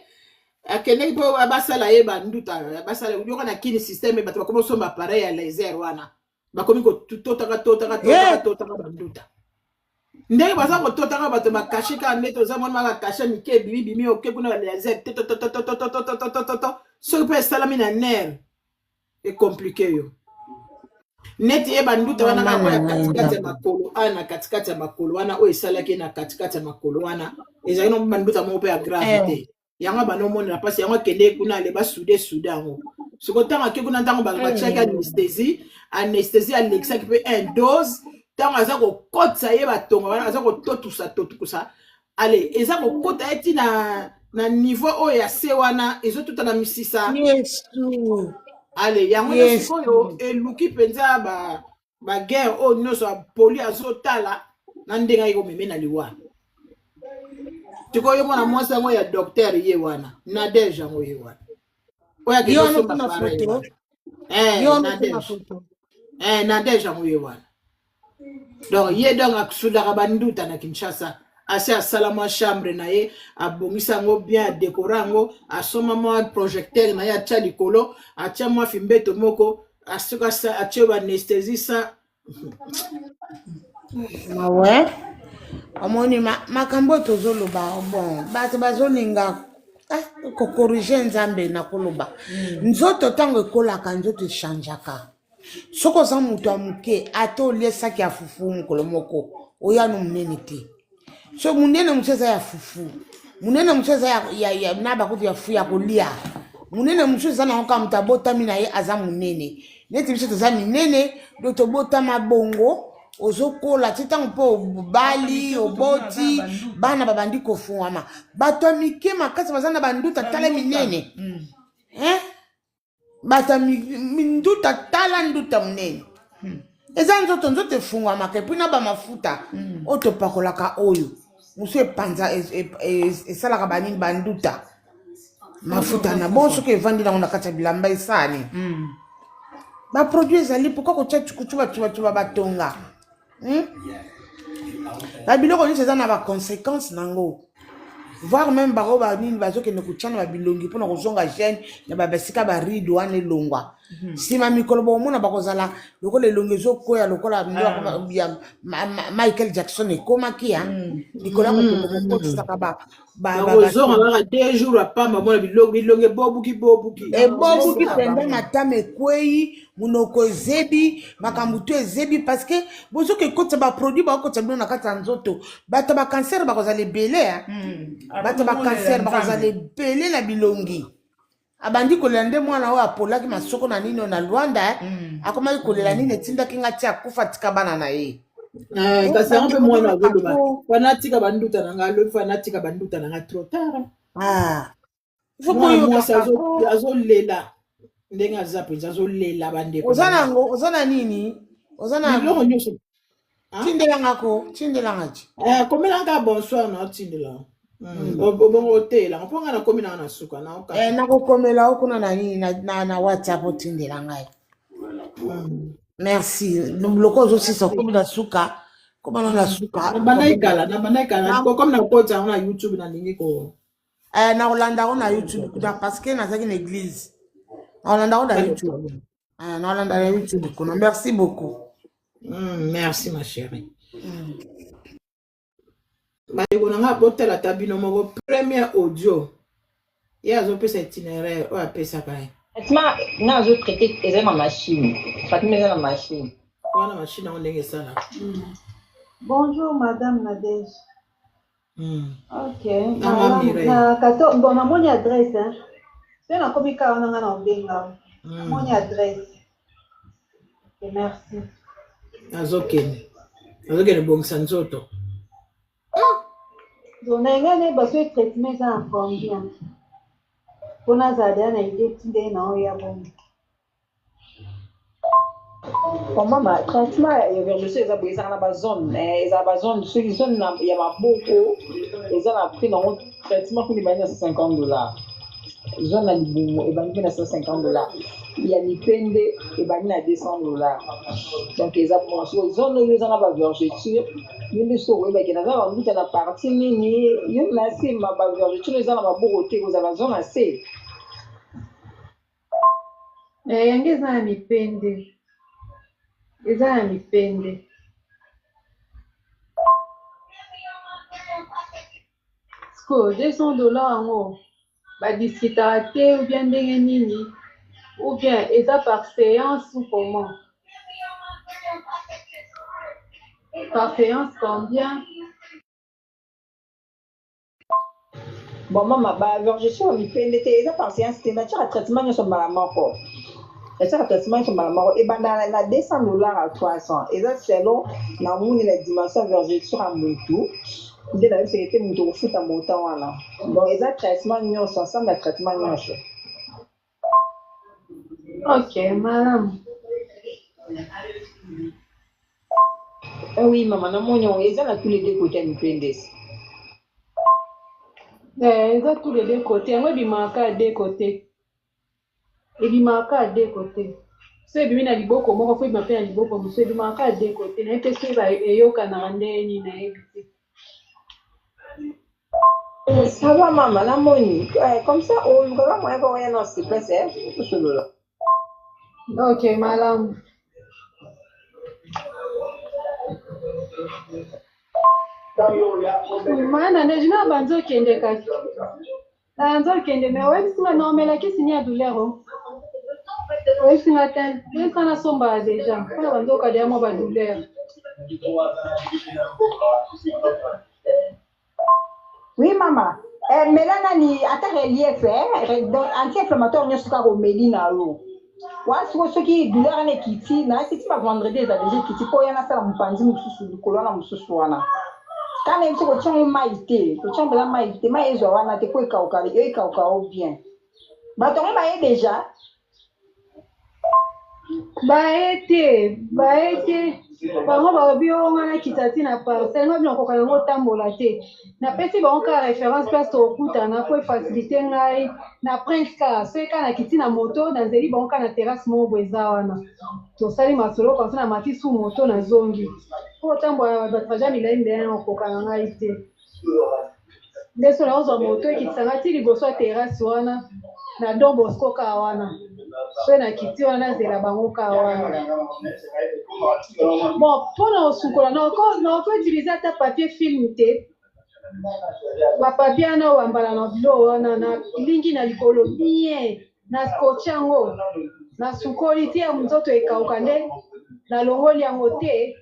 Akendeki mpo basala ye banduta, basala yoka na kini système bato bakomi kosomba appareil ya laser wana. Bakomi kototaka totaka totaka totaka banduta. Ndenge baza kototaka bato bakashe kaka nde toza mwana bakashe mike ebimi bimi oke kuna ba laser tototototototototototo soki mpe esalami na nerf ecomplike yo neti ye banduta wana Mama kaka na ya ngai katikati ya Nzambe. makolo awa na katikati ya makolo wana oyo esalaki ye na katikati ya makolo wana ezalaki na banduta moko mpe ya grave te yango bana omonela mpasi yango akende kuna ale basude sude yango siko ntango ake kuna ntango batiaki anesthésie anesthésie alekisaki mpe un dose ntango aza kokotisa ye batonga wana aza kototusa totukusa ale eza kokota ye ti na na niveau oyo ya se wana ezotuta na misisa Yesu. ale yango nde Yesu. sikoyo eluki mpenza ba baguerre oyo nyonso ya poli azotala na ndenge ayeki komeme na liwa sikoyo mwana mwasi yango ya docteur ye wana nadege yango ye wana oyo akende Yo wana osomba kuna appareil foto. wana eh, Yo wana kuna nadege foto. eh, nadege yango ye wana donc ye donc asudaka banduta na Kinshasa asi asala mwa chambre na ye abongisa yango bien adekora yango asomba mwa projecteur na ye atia likolo atia mwa fimbeto moko asoki atie baanesthésie sa Mawe. Omoni makambo oyo tozoloba bon bato bazolinga kokorige Nzambe na koloba. Nzoto ntango ekolaka nzoto echangeaka. Soki oza moto ya moke ata olie saki ya fufu mokolo moko oyano monene te. So monene mosusu eza ya fufu, monene mosusu eza ya na bakutu ya fufu ya kolia. Monene mosusu eza nango kaka moto abotami na ye aza monene. Neti biso toza minene, do tobotama bongo ozokola ti ntango mpe obali oboti bana babandi kofungwama. Bato ya mike makasi baza na banduta tala minene. Hein? Bato ya minduta tala nduta monene. Eza nzoto nzoto efungwamaka epuis na bamafuta oyo topakolaka oyo mosusu epanza esalaka banini banduta mafuta na bon soki evandi nango na kati ya bilamba esani baproduit ezali pourquoi kotia cukucuba batonga Ba biloko nyonso eza na baconséquence nango. Voire même bango ba nini bazokende kotya na babilongi mpona kozonga jeune na babasika baride wana elongwa. Nsima mikolo bokomona bakozala lokola elongi ezokwea lokola nde ya Michael Jackson ekomaki ya likolo ya kokende kokotisaka ba bakozonga kaka 2 jours ya pamba mona bilongi ebobuki bobuki. Ebobuki mpenza, matama ekwei, monoko ezebi, makambo to ezebi, parce que bozoki ekotisa baproduit, bakokotisa bino na kati ya nzoto. Bato ba cancer bakozala ebele, bato ba cancer bakozala ebele na bilongi. Abandi kolela nde mwana oyo apolaki masoko na nini oyo na Lwanda, akomaki kolela nini etindaki nga ti akufa, tika bana na ye. Kasi yango mpe mwana azoloba fana atika banduta na nga, alobi fana atika banduta na nga, trop tard. Mwana mwasi azolela ndenge aza mpenza, azolela, bandeko. Oza nango, oza na nini, oza na biloko nyonso. Tindelanga ko, tindelanga ti. Komelanga bonsoir na otindela obongo oteyelanga mpo nga nakomi nanga na suka. Nakokomela o kuna na nini na WhatsApp, otindela ngai. Merci. Loko ozosisa, okomi na suka, koma na suka. Nabandaki kala, nabandaki kala, comme nakota yango na YouTube, nalingi ko Nakolanda yango na YouTube kuna, parce que nazalaki na église. Nakolanda yango na YouTube, nakolanda na YouTube kuna. Merci beaucoup. Merci ma chérie. Bandeko na nga, botala ata bino moko premier audio ye azopesa itinéraire oyo apesaka ye. Fatima nga azotraite, eza na machine. Fatima, eza na machine. Wana machine yango ndenge esalaka. Bonjour Madame Nadège. Ok. Mama Mireille. Na 14, bon, namoni adresse hein. Soki nakomi kaka wana, nga na obenga. Namoni adresse. Ok, merci. Azokende bongisa nzoto. Donc na ngai nayeba soki traitement eza na combien, mpo nazala deya na idée ti ndenge na oyo ya bongo. Bon mama, traitement ya vergeture eza boye: ezalaka na bazone, ezala bazone. Soki zone ya maboko, eza na prix nango. Traitement kuna ebandi na 150 $. Zone na libumu ebandi mpe na 150 $. Ya mipende ebandi na 200 $. Donc eza bon. Soki zone oyo eza na bavergeture, yo nde soki okoyebaki naza banduta na partie nini, yo na nsima bavergeture eza na maboko te, kozala zone ya se. Yango eza na mipende, eza na mipende. Sikoyo 200 $ yango, badiscutaka te ou bien ndenge nini, ou bien eza par séance ou comment? Par séance combien? Bon mama, bavergeture ya mipende te, eza par séance te. Natiaka traitement nyonso mbala moko, natiaka traitement nyonso mbala moko. Ebanda na 200 $ à 300, eza selon na moni na dimension ya vergeture ya motu nde nayebisaka ete moto kofuta montant wana. Donc eza traitement nyonso, ensemble ya traitement nyonso. Ok, malamu. Oui mama, namoni yango eza na tous les deux côtés ya mipende. Eza tous les deux côtés. Yango ebimaka ya deux côtés, ebimaka ya deux côtés. So ebimi na liboko moko, fo ebima mpe na liboko mosusu. Ebimaka ya deux côtés. Nayebi te soki eyokanaka ndenge nini, nayebi te. Ça va mama, namoni. Comme ça olukaka moyen mpo oya na sur place tosolola. Ok, malamu. Mana ndeji na banzi okende, kasi banzi okende me oyebisi nga na omela kisi ni ya douleur o oyebisi nga te, oyebisi nga nasombaka déjà mpona banzi okadia mwa badouleur. Oui mama, mela nani ata relief, donc anti-inflammatoire nyonso kaka omeli na yo wana. Sikoyo soki douleur wana ekiti na siti, ba vendredi eza déjà ekiti, mpo oya nasala mopanzi mosusu likolo wana mosusu wana. Kana yebi soki otiango mai te, kotia mpenza mai te, mai ezwa wana te, po ekauka yo, ekauka yo bien. Bato yango baye déjà? Baye te, baye te. Bango balobi oyo nga nakita ti na parcelle, nga bino nakoka yango otambola te. Napesi bango kaka référence place tokokutana po efacilité ngai na Prince kaka. Soki kaka nakiti na moto, nazeli bango kaka na terrasse moko boye eza wana, tosali masolo comme ça, namati su moto, nazongi. Po otambola batrajet milai milai, nakokoka na ngai te. Nde so nakozwa moto ekitisa nga ti liboso ya terrasse wana na Don Bosco kaka wana. Soki nakiti wana nazela bango kaka wana. Bon, mpo na kosukola nako utiliser ata papier film te. Ba papier wana owambala na biloko wana nalingi na likolo bien na scotche yango nasukoli ti ya nzoto ekauka nde nalongoli yango te.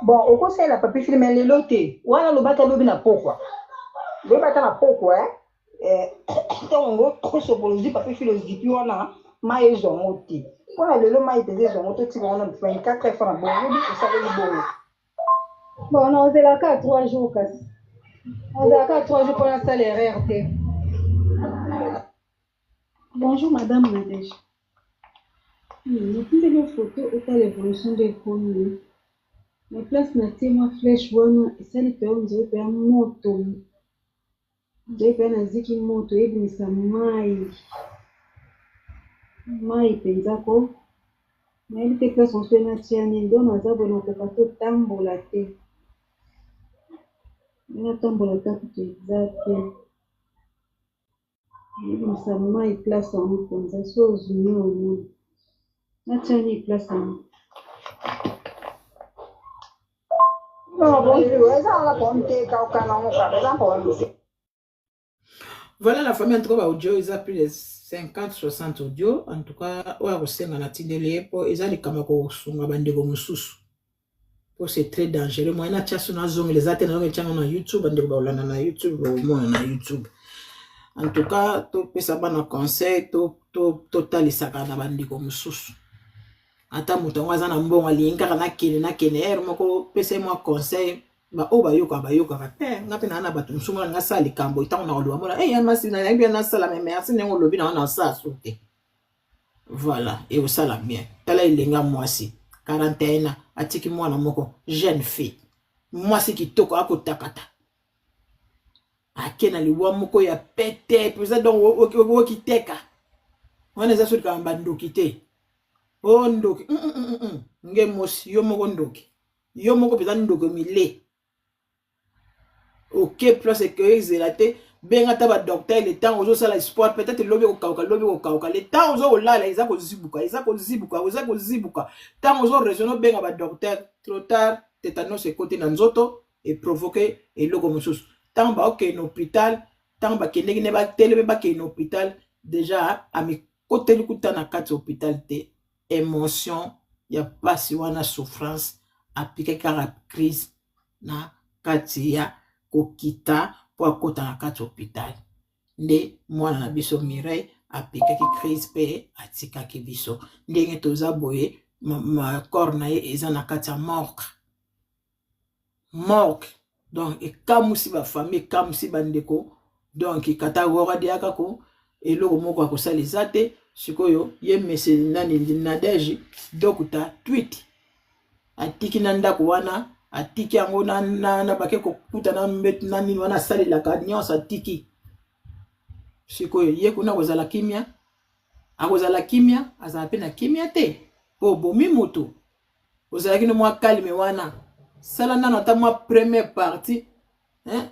Bon, okosalela papier film ya lelo te. Wana loba ata lobi na pokwa. Lobi ata na pokwa eh. Eh, ntango yango osokola ozwi papier film ozipi wana mai ezwa yango te. Mpo na lelo mai mpenza ezwa yango totika yango na 24 heures na bongo lobi osaleli bongo. Bon, nakozela kaka 3 jours kasi. Nakozela kaka 3 jours mpo nasala erreur te. Bonjour madame Nadège. Natindeli yo photo otala evolution nde ekomi. Na place natie mwa flèche wana esali pe on dirait pe moto. On dirait pe naziki moto ebimisa mayi. Mayi penza ko. Nayebi te place mosusu pe natia nini. Donc naza boye nakoka te otambola te. Natambola ata kutu eza te. Ebimisa mayi place yango mpenza so ozumi omoni natia nini place yango. Non, bonjour. Eza wana problème te, kauka nango kaka, eza problème te. Voilà la famille, en tout cas, ba audio, ils ont plus de 50, 60 audio. En tout cas, oyo akosenga na tindeli ye po eza likambo ya kosunga bandeko mosusu. Po c'est très dangereux. Moyen natia so nazongela eza te, nazongela tia yango na YouTube, bandeko bakolanda na YouTube, bakomona na YouTube. En tout cas, topesa bana conseil, totalisaka na bandeko mosusu. Ata moto yango aza na mbongo alingi kaka nakende nakende heure moko pesa ye mwa conseil baoyo bayokaka bayokaka te nga mpe naa na bato mosusu mona nasala likambo ntango na koloba mona hey, masi nayebi nasala me merci ndenge olobi na wana nasala so te voilà ekosala bien tala elenga mwasi 41 ans atiki mwana moko jeune fille mwasi kitoko akotakata ake na liwa moko ya pete mpenza donc okiteka wana eza soki kaka bandoki te o oh, ndoki mm, mm, mm, mm. nge mosi yo moko ndoki yo moko mpenza ndoki mile oke place eke ezela te benga ata badocteur le temps ozosala espoir peut-être lobi ekokauka lobi ekokauka le temps ozo kolala eza kozibuka eza kozibuka eza kozibuka ntango ozo raisonne obenga badocteur trop tard tetanos ekoti na nzoto eprovoke eloko mosusu ntango baokende na hôpital ntango bakendeki ne batelemi bakende na hôpital deja amikoteli kuta na kati ya hôpital te emotion ya mpasi wana souffrance apikaki kaka crise na kati ya kokita mpo akota na kati ya hôpital nde mwana na biso Mireille apikaki crise mpe atikaki biso ndenge toza boye corps na ye eza na kati ya morgue morgue donc ekamwisi bafamille ekamwisi bandeko donc kata wora diaka ko eloko moko akosala eza te sikoyo ye mese nani nadege dokuta tweet atiki na ndako wana atiki yango na, na, na bake kokuta na mbetu na nini wana asalelaka nyonso atiki sikoyo ye kuna akozala kimia akozala kimia azala mpe na kimia te mpo obomi moto ozalaki no mwa calme wana sala nano ata mwa première partie hein?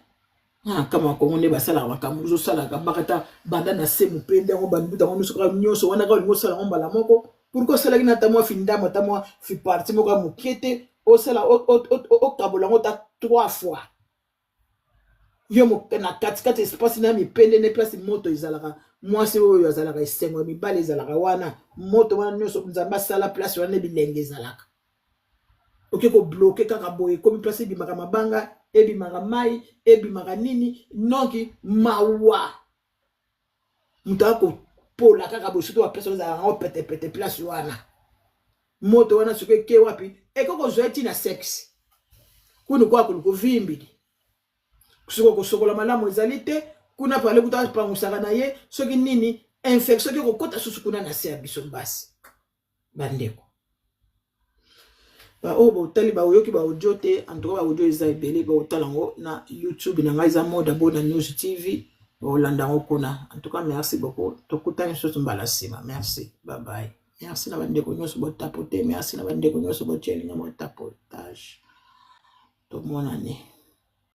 Ah, kama kongo nde basalaka makambo ozosalaka bakata banda na se mopende yango banduta yango nyonso kaka nyonso wana kaka olingi osala yango mbala moko pourkui osalaki na ata mwa findambo ata mwa fiparti moko ya moke te osala okabola yango ata trois fois yo na katikati espace na mipende nde place moto ezalaka mwasi oyo azalaka esengo ya mibali ezalaka wana moto wana nyonso nzambe asala place wana nde bilenge ezalaka oke kobloke kaka boye ekomi place ebimaka mabanga ebimaka mai ebimaka nini noki mawa moto akopola kaka boye soki baplace wana ezalaka yango petepete place wana moto wana soki eke wapi ekoki kozwa ye ntina sexe kuna okoka koluka ovimbili soki okosokola malamu ezali te kuna pale kuta apangusaka na ye soki nini infection soki ekokota susu kuna na se ya biso basi bandeko baoyo botali baoyoki baaudio te en tout cas baaudio eza ebele baotala yango na youtube na ngai eza moda bona news tv baolanda yango kuna en tout cas merci beaucoup tokutani lisusu mbala nsima merci bye bye merci na bandeko nyonso botapote merci na bandeko nyonso botyelinga botapotage tomonani.